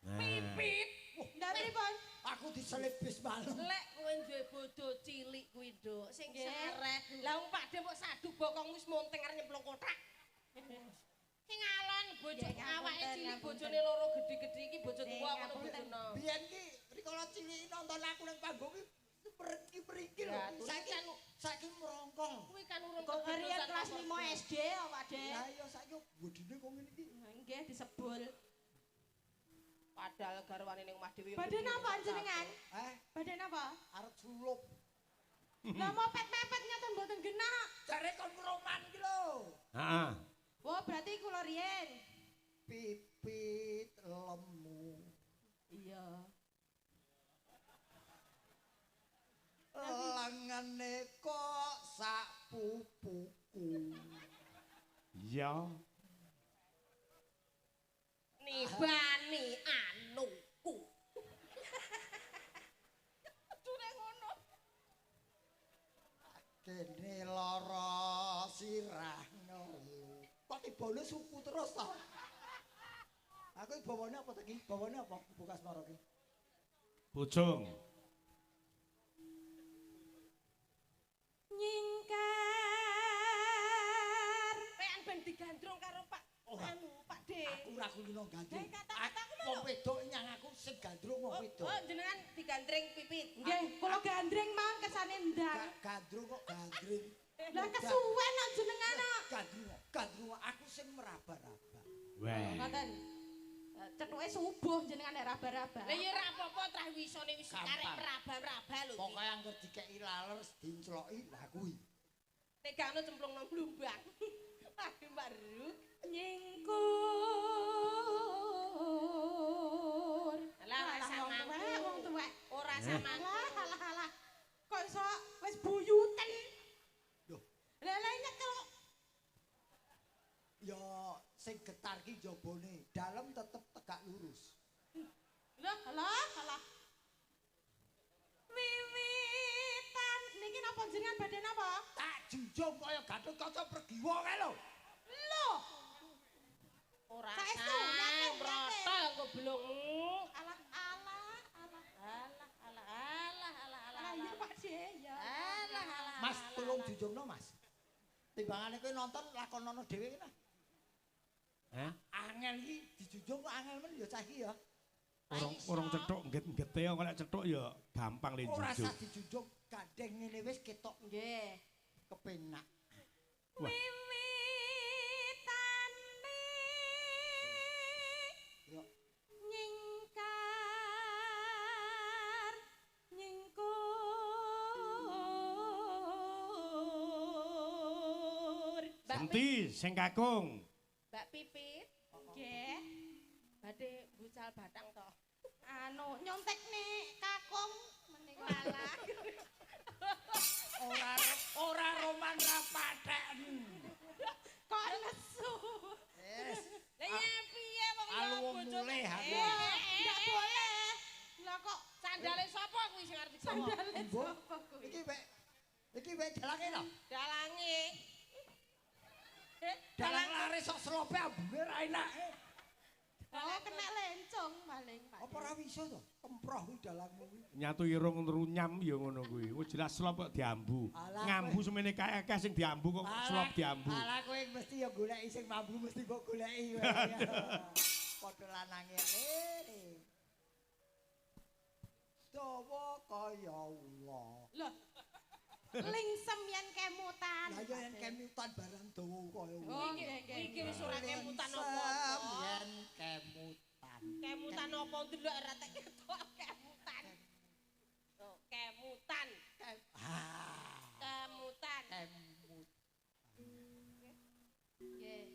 Pipit.
Ndak pripun?
Aku diselip bis malam.
Lek kowe duwe bojo cilik kuwi, Nduk, sing sereh. Lah wong Pakde mbok sadu bokong wis monteng arep nyemplung kothak. Sing alon bojo awake cilik bojone loro gedhe-gedhe iki bojo tuwa ngono bojono.
Biyen ki rikala cilik nonton aku nang panggung ki mriki-mriki lho. Saiki mrongkong.
Kuwi kan urung
kok riyen kelas 5 SD kok Pakde.
Lah iya saiki bodine kok ngene iki.
Nggih disebul.
Padahal garwane ning omah dhewe.
Badhe napa jenengan? Badhe napa?
Arep sulup.
Lah mepet-mepet nyata mboten genah.
Jare kon roman ki lho.
Heeh.
Wah, berarti kula riyen.
Pipit lemu.
Iya.
Lengene kok sak pupuku.
Iya.
Nibani anuku. Jure ngono.
Kene lara sirah ngelu. Kok tibane suku terus ta? Aku bawane apa ta iki? Bawane apa Gubuk Asmara ki?
Bojong.
Nyingkar.
Pean ben digandrung karo Pak anu Pak D.
Aku ora kulino gandrung. Wong wedok nyang aku sing gandrung wong wedok.
Oh, jenengan digandreng Pipit.
Nggih, kula gandreng mang kesane ndang.
Gandrung kok gandreng.
Lah kesuwen kok jenengan kok.
Gandrung, gandrung aku sing meraba-raba.
Weh.
Ngoten. Cethuke subuh jenengan nek raba-raba.
Lah ya ora apa-apa trah wisone wis karek meraba-raba lho.
Pokoke angger dikeki laler dincloki lah kuwi.
Nek gak ono cemplungno blumbang. Aduh Mbak Ruk.
Nyingkur.
Lah ora samangku
wong tuwek.
Ora samangku.
Alah alah. Kok iso wis buyuten.
Lho.
Lah lah nyekel.
Ya sing getar ki jabone, dalem tetep tegak lurus.
Lah alah alah. Wiwitan niki napa jenengan badhe napa?
Tak junjung kaya Gatotkaca Pregiwa kae lho.
Lho.
Ora saestu mrotol engko belungmu.
Alah alah alah
alah alah alah alah alah.
Iya Pak D ya.
Alah alah.
Mas tolong junjungno Mas. Timbangane kowe nonton lakonono dhewe ki nah.
Hah?
Angel iki dijunjung kok angel men ya cah iki ya.
Urung cethuk ngget-nggete kok nek cethuk ya gampang le
Ora
junjung.
usah dijunjung, gandeng ngene wis ketok
nggih.
Kepenak.
Wah.
Wiwitane
Yo
nyingkar nyingkur.
Senti sing kakung.
Mbak Pipit,
nggih.
Badhe bucal batang to.
Anu nyontekne kakung menika.
Alah.
Ora ora roman ra patheken.
Kok nesu.
Wis.
Lah ya piye wong ya
bojone.
mulih
aku.
Ndak boleh. Lah kok
sandale sapa kuwi sing arep digawa?
Sandale sapa kuwi?
Iki wek dalange to?
Dalange.
Dalang laris sok slope ambune ra enak.
Oh, kena lencong paling Pak.
Apa ora iso to? Kemproh kuwi dalangmu kuwi.
Nyatu irung runyam ya ngono kuwi. Wis jelas slop kok diambu. Ngambu semene kae akeh sing diambu kok slop diambu.
Alah kowe mesti ya goleki sing mambu mesti mbok goleki kowe. Padha lanange rene. Dawa kaya ula.
Lho. Lingsem yen kemutan.
Lah ya yen kemutan barang dawa kaya ula.
Oh nggih nggih.
Iki wis ora kemutan apa-apa.
Yen kemutan.
Kemutan apa ndelok ora tek ketok kemutan. Oh, kemutan. Kemutan.
Kemut.
Nggih.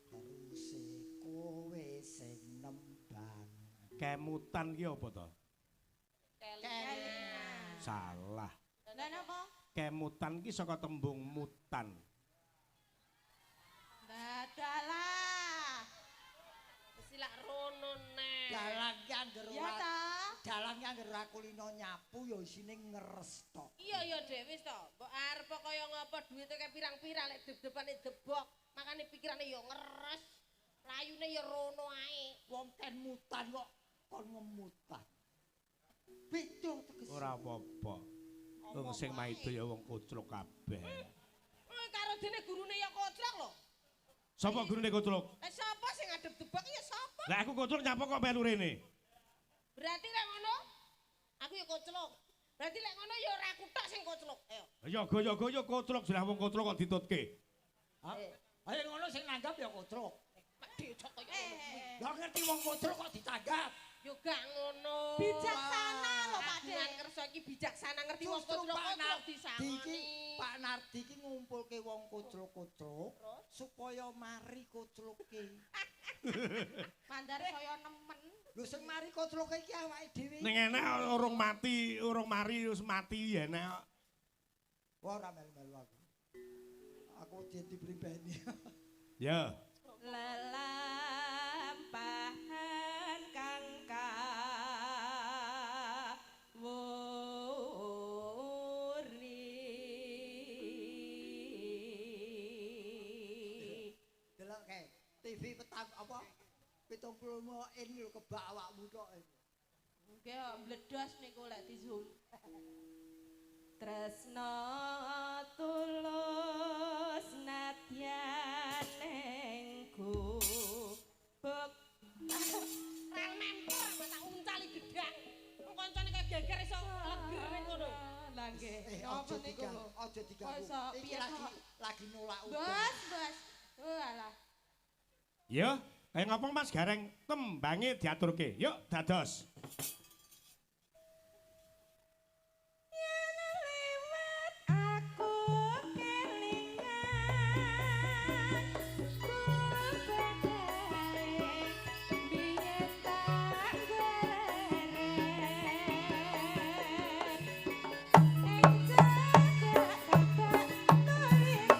Terus kowe sing nembang.
Kemutan ki apa to? Salah.
Lah napa?
Kemutan ki saka tembung mutan.
Dadalah.
Mesti lak rono neh.
Dalang ki angger
Ya
ora
ta?
dalang ki angger ora kulino nyapu ya isine ngeres tok.
Iya ya Dek wis to. Mbok arep kaya ngapa duwite kaya pirang-pirang lek dep-depane debok, makane pikirane ya ngeres. Layune ya rono ae.
Wong ken mutan kok kon ngemutan. Beda tegese.
Ora apa-apa. Wong sing maido ya wong koclok kabeh.
Eh karo dene gurune ya koclok lho.
Sapa gurune koclok?
Lah sapa sing ngadep debok ya sapa?
Lah aku koclok nyapa kok melu rene?
Berarti lek ngono aku ya koclok. Berarti lek ngono ya ora aku tok sing koclok. Ayo.
Ya goyo-goyo koclok jelas wong koclok kok ditutke.
Ha? Ayo ngono sing nanggap ya koclok.
Mak decok kaya ngono kuwi.
Lah ngerti wong koclok kok ditanggap.
Yo gak ngono.
Bijaksana lho Pak De.
Kagungan kersa iki bijaksana ngerti wong
Justru
koclok
Pak
koclok
Nardi iki,
disangoni.
Pak Nardi iki ngumpulke wong koclok-koclok supaya mari kocloke.
Mandar saya nemen.
Lho sing mari kocloke iki awake dhewe.
Ning enek urung mati, urung mari wis mati ya enek.
Wah ora melu-melu aku. Aku dipribeni.
Ya.
Lelampahan kang kawuri.
Delok kae, TV petang apa 75 in lho kebak awakmu tok.
Nggih, mbledos niku lek di zoom. Tresno tulus nadyan ing gubuk.
Rel mempor tak uncali gedang. Wong kancane kaya geger iso leger ning ngono.
Lah nggih.
Eh
Apa
aja
niku?
diganggu, aja diganggu.
Masa,
Iki
piye
lagi
kok?
lagi nolak udan.
Bos, bos. Oh alah.
Ya, kaya ngapa Mas Gareng tembange diaturke. Yuk dados.
Yen lewat aku kelingan kubadae biyen tak golek ing cedhak kabak tulisan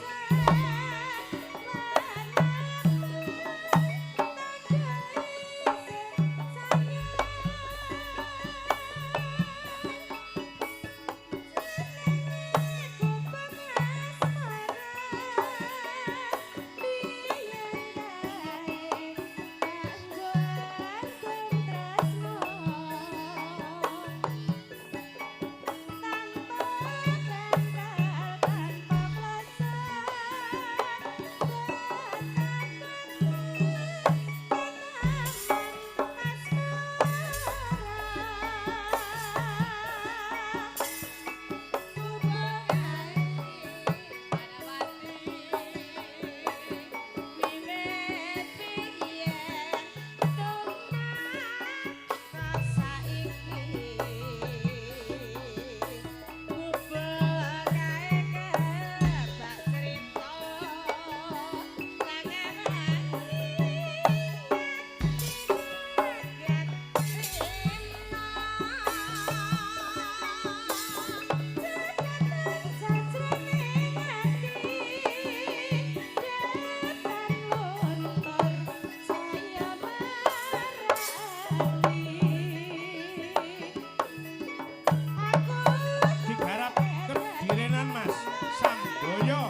Digarap kedirenan Mas Samboyo.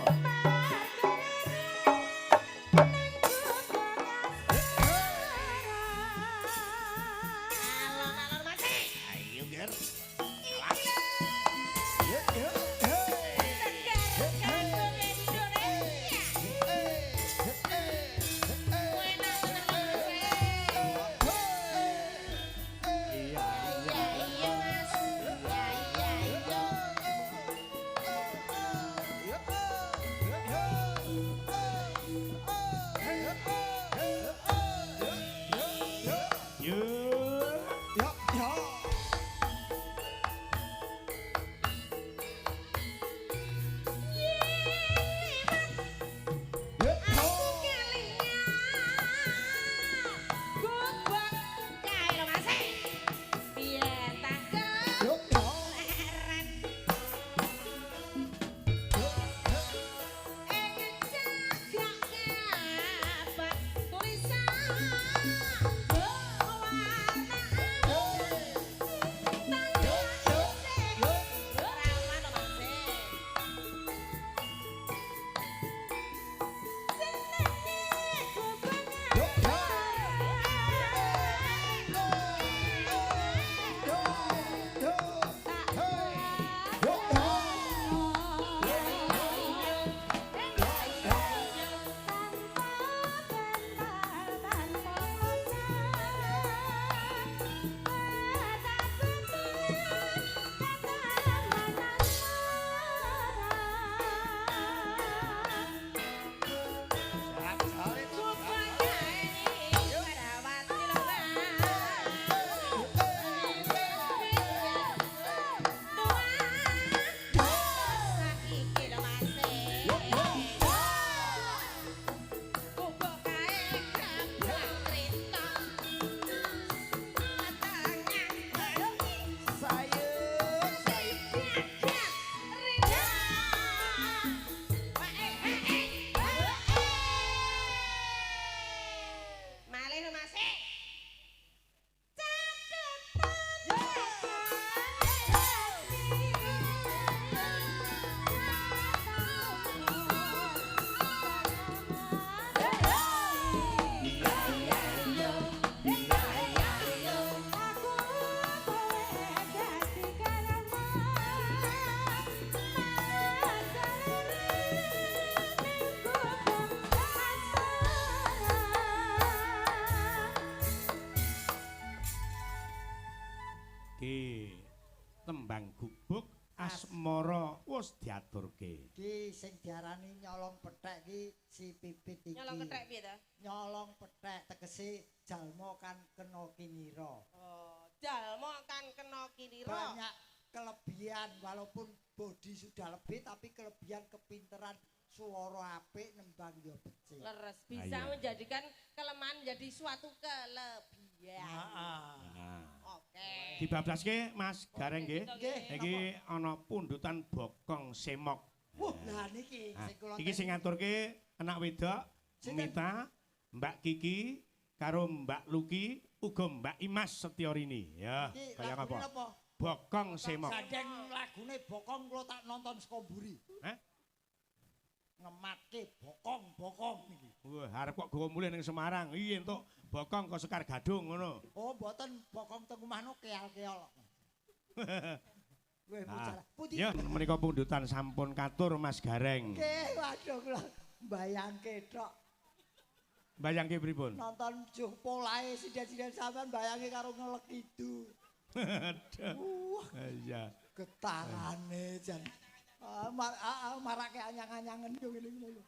Alon-alon mati.
Ayo Ger.
Tegar kanggo Indonesia. Enak tenan Mas.
Iya, iya.
Iya Mas. Iya iya iya.
Yo.
Ya, ya.
Aku kelingan. Gubuk kae lho Mas. Piye tak
Yo, yo.
keren.
Iki tembang gubuk asmara wis diaturke.
Iki sing diarani nyolong pethek iki si Pipit iki.
Nyolong kethek piye ta?
Nyolong pethek tegese jalma kan kena kinira.
Oh, jalma kan kena kinira.
Banyak kelebihan walaupun bodi sudah lebih tapi kelebihan kepinteran suara apik nembang ya becik.
Leres bisa menjadikan kelemahan menjadi suatu kelebihan.
Heeh.
Oke.
Dibablaske Mas Gareng nggih.
Nggih.
Iki ana pundutan bokong semok.
Wah, lah niki sing kula
iki sing ngaturke anak wedok Mita, Mbak Kiki karo Mbak Luki uga Mbak Imas Setyorini. Ya, kaya apa? Bokong semok.
Gandeng lagune bokong kula tak nonton saka mburi.
Hah?
Ngematke bokong-bokong niki.
Wah, arep kok gowo mulih ning Semarang. Iya entuk bokong kok Sekar Gadung ngono.
Oh, mboten bokong teng omahno keal-keol. Weh, bicara. Pundi?
Ya, menika pundutan sampun katur Mas Gareng.
Nggih, waduh kula mbayangke tok.
Mbayangke pripun?
Nonton juh polahe sinden-sinden sampean mbayangke karo ngelek idu.
Aduh. Iya.
Getarane jan. Marake anyang-anyangen yo ngene iki lho.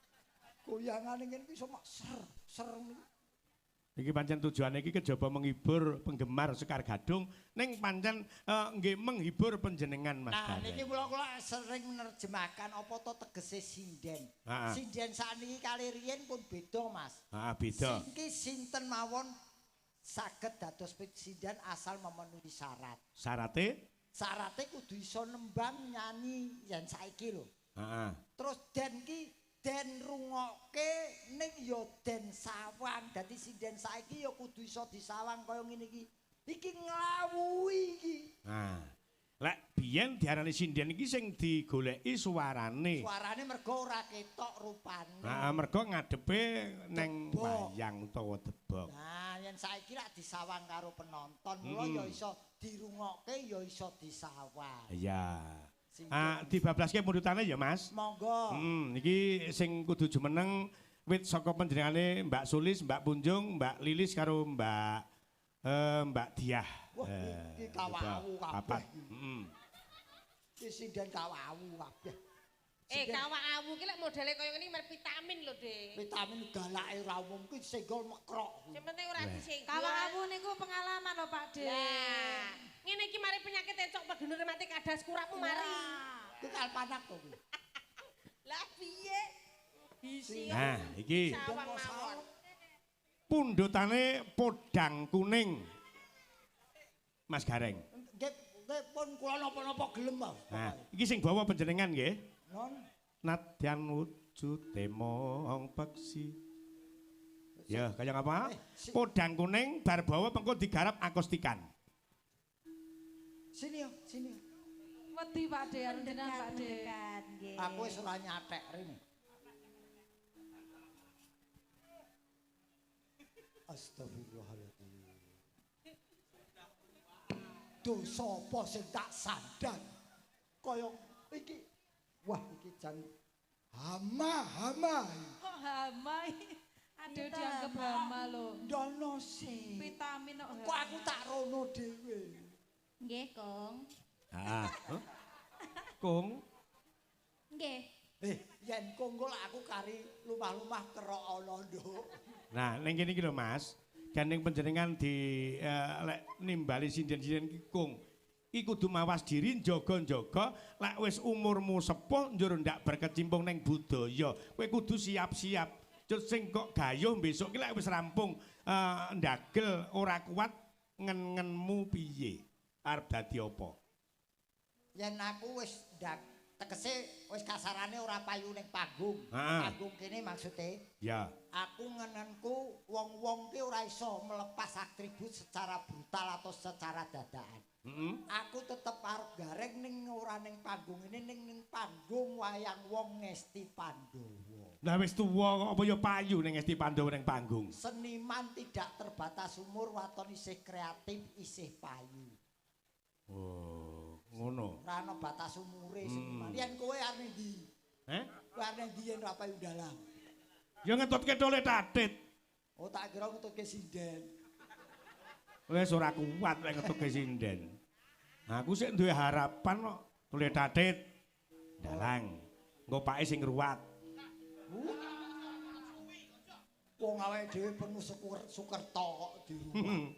Goyangane ngene iki iso mak ser ser niku.
Iki pancen tujuane iki kejaba menghibur penggemar Sekar Gadung ning pancen nggih menghibur panjenengan Mas
Nah
Gareng.
niki kula kula sering menerjemahkan apa to tegese sinden. Sinden sakniki kali riyen pun beda Mas.
Heeh, beda.
Sing sinten mawon saged dados sinden asal memenuhi syarat.
Syarate?
Syarate kudu iso nembang nyanyi yen saiki lho.
Heeh.
Terus den ki den rungokke ning ya den sawang. Dadi sinden saiki ya kudu iso disawang kaya ngene iki. Iki nglawuhi iki.
Nah, lek biyen diarani sinden iki sing digoleki suarane.
Suarane mergo ora ketok rupane.
Heeh, mergo ngadepe neng wayang utawa debok.
Nah, yen saiki lak disawang karo penonton, mula ya iso dirungokke ya iso disawang.
Iya. Ah, dibablaske pundutane ya, Mas.
Monggo.
Iki sing kudu jumeneng wit saka panjenengane Mbak Sulis, Mbak Punjung, Mbak Lilis karo Mbak Mbak Diah.
Wah, iki kawawu kabeh. Iki sinden kawawu kabeh.
Kawawu ki lek modele kaya ngene mer vitamin lho, Dik.
Vitamin galake ora umum ki senggol mekrok.
Sing penting ora disenggol.
Kawawu niku pengalaman lho, Pak Dik.
Lah, ngene iki mari penyakit encok pegenur mati kadas kurapmu mari.
Kuwi kalpanak to kuwi.
Lah piye? Bisi.
Nah, iki pundutane podang kuning. Mas Gareng.
Nggih, pun kula napa-napa gelem, Mas.
Nah, iki sing bawa panjenengan nggih.
Non.
Nadyan wujude mong peksi. Ya, kaya ngapa? Podang kuning bar bawa pengko digarap akustikan.
Sini yo, sini.
Wedi Pak De, jenengan Pak De.
Aku wis ora nyatek rene. Astagfirullahaladzim. Dosa apa sing tak sandang? Kaya iki. Wah, iki jan hama-hama.
Kok hama? Aduh, dianggap hama lho.
Ndono sih.
Vitamin kok.
Kok aku tak rono dhewe.
Nggih, Kong.
Heeh. Kong.
Nggih.
Yen Kong kok aku kari lumah-lumah kerok ana, Nduk.
Nah, ning kene iki lho, Mas. Gandeng panjenengan di lek nimbali sinden-sinden iki Kong. Iki kudu mawas diri njaga-njaga lek wis umurmu sepuh njur ndak berkecimpung ning budaya. Kowe kudu siap-siap. Cut sing kok gayuh besok ki lek wis rampung ndagel ora kuat ngen-ngenmu piye? Arep dadi apa?
Yen aku wis ndak tegese wis kasarane ora payu ning panggung. Panggung kene maksude.
Ya.
Aku ngenenku wong-wong ki ora iso melepas atribut secara brutal atau secara dadakan. Aku tetep arep gareng ning ora ning panggung ini ning panggung wayang wong Ngesti Pandowo.
Lah wis tuwa kok apa ya payu ning Ngesti Pandowo ning panggung.
Seniman tidak terbatas umur, waton isih kreatif, isih payu.
Oh, ngono.
Ora ana batas umure seniman. Yen kowe arep ndi?
Heh?
Kowe arep ndi yen ora payu dalang?
Ya ngetutke tole tatit.
Oh, tak kira ngetutke sinden.
Wis ora kuat lek ngetutke sinden. Aku sik duwe harapan kok. Tule tatit. Dalang. Engko pake sing ngruwat.
Wong awake dhewe penuh sukerta kok diruwat.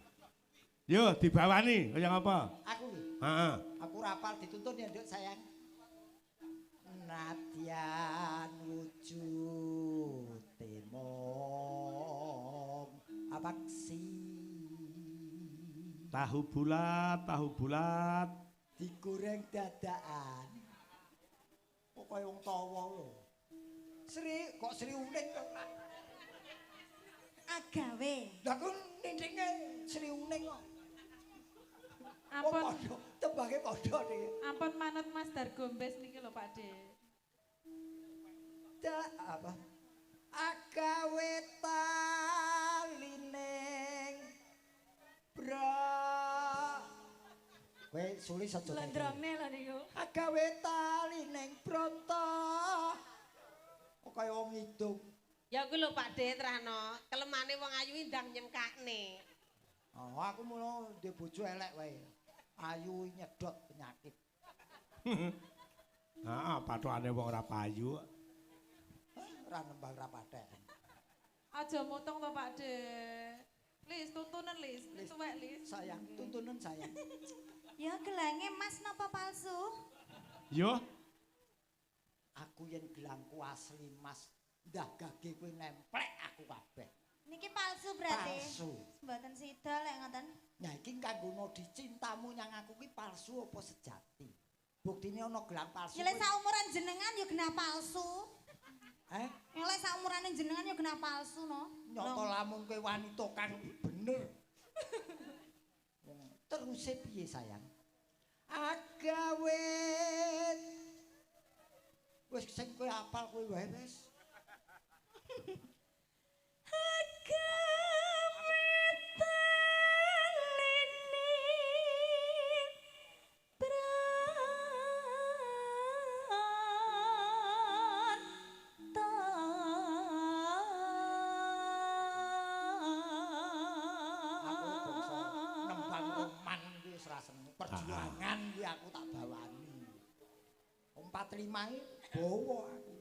Yo dibawani kaya ngapa?
Aku lho.
Heeh.
Aku rapal dituntun ya, Nduk sayang. Nadyan wujud mung apaksi.
Tahu bulat, tahu bulat
digoreng dadakan. Kok kaya wong tawa lho. Sri kok Sri Uning kok.
Agawe.
Lah ku nindinge Sri Uning kok.
Ampun
padha, tembange padha niki.
Ampun manut Mas Dargombes niki lho Pak De.
Da apa? Agawe talining bra. Kowe sulis aja.
Lendrongne lho niku.
Agawe talining bronto. Kok kaya wong ngidung.
Ya kuwi lho Pak De Trahno, kelemane wong ayu ndang nyengkakne.
Oh, aku mulo ndek bojo elek wae. Ayu nyedot penyakit.
Heeh, pathokane wong ora payu.
Ora nembang ra pathek.
Aja motong to Pak De. Lis tuntunan Lis, tuwek Lis.
Sayang, tuntunan sayang.
Ya gelange Mas napa palsu?
Yo.
Aku yen gelangku asli Mas, ndah gage kowe nemplek aku kabeh.
Niki palsu berarti.
Palsu.
Mboten sida lek ngoten.
Nah iki kanggo nodi cintamu nyang aku ki palsu apa sejati? Buktine ana gelang palsu.
Ya lek saumuran jenengan ya genah palsu.
Eh?
Ya lek saumurane jenengan ya genah palsu no.
Nyata lamun kowe wanita kang bener. Teruse piye sayang? Agawe wis sing kowe apal kowe wae wis.
Agawe talining bronto.
Aku bangsa nembang roman kuwi wis ra seneng. Perjuangan kuwi aku tak bawani. 45 iki bawa aku.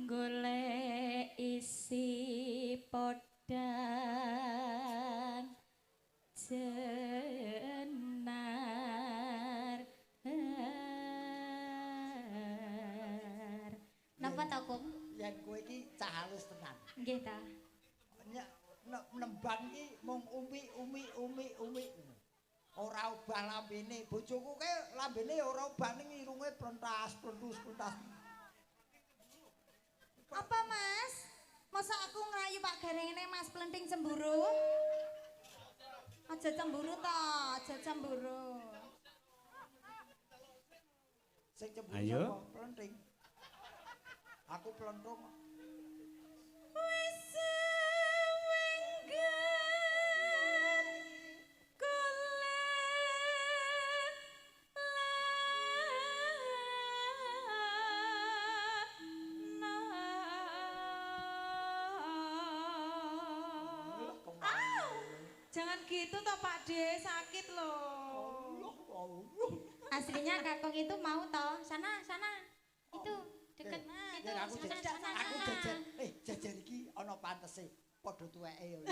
Golek isi podang jenar. Napa to, Kung?
Yen kowe iki cah halus tenan.
Nggih ta.
Nembang iki mung umi umi umi umi. Ora obah lambene. Bojoku kae lambene ora obah ning irunge prentas prentus prentas.
Apa Mas? Masa aku ngerayu Pak Garengene Mas Plenting cemburu? Aja cemburu to, aja cemburu.
Sing cemburu sapa? Plenting. Aku plentung.
Wis wengget
Jangan gitu toh Pak De, sakit loh.
Aslinya Kakung itu mau toh, sana sana. Itu deket itu
aku
sana, sana,
aku
sana.
Jajar, jajar iki ana pantese, padha tuweke ya.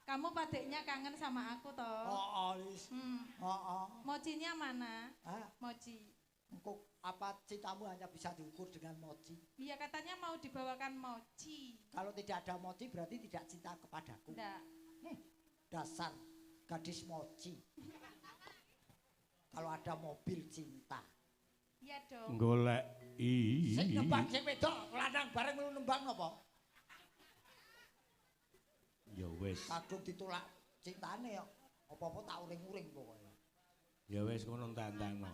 Kamu padeknya kangen sama aku toh.
Heeh, Lis. Heeh.
Mochinya mana?
Hah?
Mochi.
Engko apa cintamu hanya bisa diukur dengan mochi?
Iya, katanya mau dibawakan mochi.
Kalau tidak ada mochi berarti tidak cinta kepadaku.
Enggak.
Dasar gadis mochi. Kalau ada mobil cinta.
Iya dong.
Golek i.
Sing nembang sing wedok lanang bareng lu nembang napa?
Ya wis.
Kadung ditolak cintane kok. Apa-apa tak uring-uring pokoke.
Ya wis ngono entek-entekno.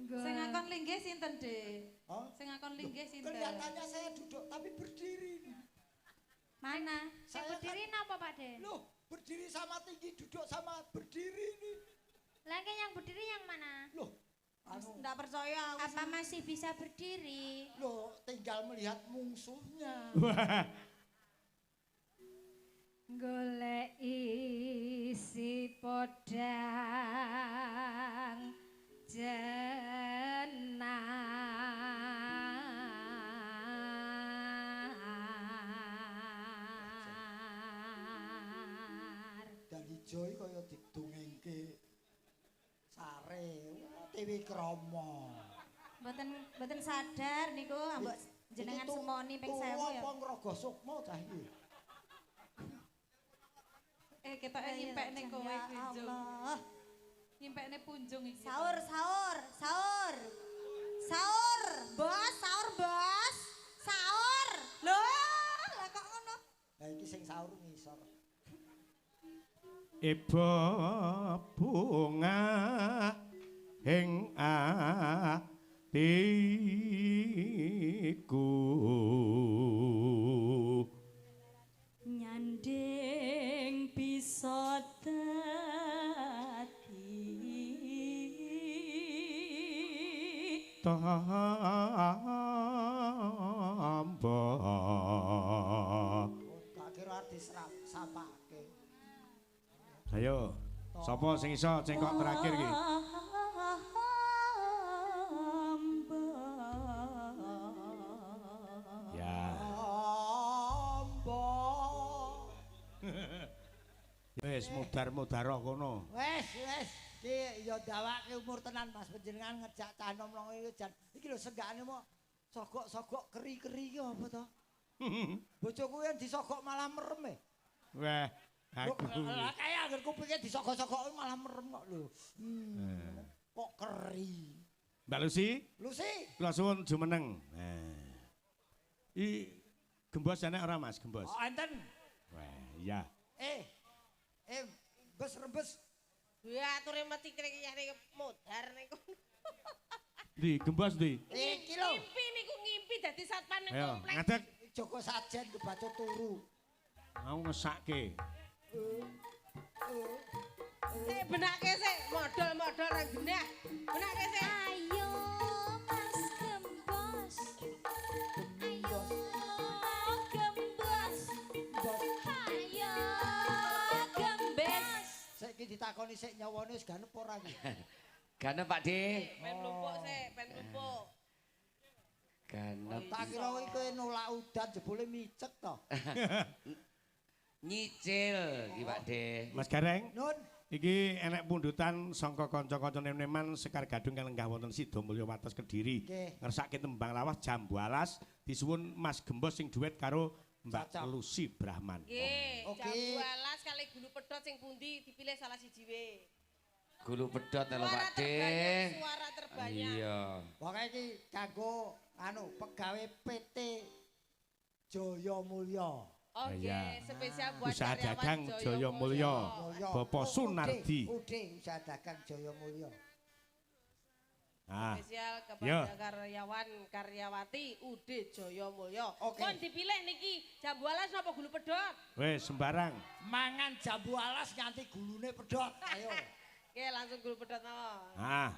Sing ngakon linggih sinten, De?
Hah?
Sing ngakon linggih sinten?
Kelihatannya saya duduk tapi berdiri nih.
Mana?
Saya
berdiri
kan,
napa Pak De?
Loh, berdiri sama tinggi, duduk sama berdiri nih.
Lagi yang berdiri yang mana?
Loh, anu.
Enggak percaya aku. Apa masih bisa berdiri?
Loh, tinggal melihat mungsuhnya.
Golek isi podang jenar.
Dan ijo iki kaya didongengke sare Tiwikrama.
Mboten sadar niku ambok jenengan sumoni ping 1000 ya.
Apa ngrogo sukma cah iki?
Ketoke nyimpekne kowe iki, Jung.
Allah.
Nyimpekne punjung iki.
Sahur, sahur, sahur. Sahur, bos, sahur, bos. Sahur. Lho, lah kok ngono?
Lah iki sing sahur ngisor.
Iba bunga ing atiku.
Nyanding bisa dadi
tamba.
Tak kira disapake.
Ayo, sapa sing iso cengkok terakhir iki? Ya. Wis mudar-mudar kono.
Wis, wis. Iki ya dawake umur tenan Mas panjenengan ngejak cah nom iki jan. Iki lho senggakane mok sogok-sogok keri-keri iki apa to? Bojoku yen disogok malah merem e.
Wah, aku.
Lah kaya angger kupinge disogok-sogok malah merem kok lho. Kok keri.
Mbak Lucy?
Lucy.
Kula suwun jumeneng. Nah. I gembos enek ora Mas, gembos?
Oh, enten.
Wah, iya.
Bes rembes.
Ya ature mesti kene modar niku.
Ndi gembos ndi?
Iki lho.
Ngimpi niku ngimpi dadi satpam ning komplek.
Ngadeg.
Joko sajen kebacut turu.
Mau ngesake.
Sik benake sik modal-modal ra genah. Benake sik.
Ayo Mas Gembos. Ayo Gembos. Ayo Gembes.
Sik iki ditakoni sik nyawane wis ganep ora iki?
Ganep Pak De.
Ben mlumpuk sik, ben mlumpuk.
Ganep.
Tak kira iki kowe nolak udan jebule micek to.
Nyicil iki Pak De.
Mas Gareng.
Nun.
Iki enek pundutan sangka kanca-kanca nem-neman Sekar Gadung kang lenggah wonten Sidomulyo Wates Kediri. Ngersake tembang lawas Jambu Alas disuwun Mas Gembos sing duet karo Mbak Lucy Brahman.
Nggih, Jambu Alas kali gulu pedhot sing pundi dipilih salah siji we.
Gulu pedhot lho Pak De.
Suara terbanyak.
Iya.
Pokoke iki kanggo anu pegawe PT Jaya Mulya.
Oke, spesial buat
usaha dagang Jaya Mulya. Bapak Sunardi.
UD usaha dagang Jaya Mulya.
Spesial kepada karyawan karyawati UD Jaya Mulya. Kon dipilih niki jambu alas napa gulu pedhot?
Wes sembarang.
Mangan jambu alas nganti gulune pedhot. Ayo.
Oke, langsung gulu pedhot mawon.
Ah.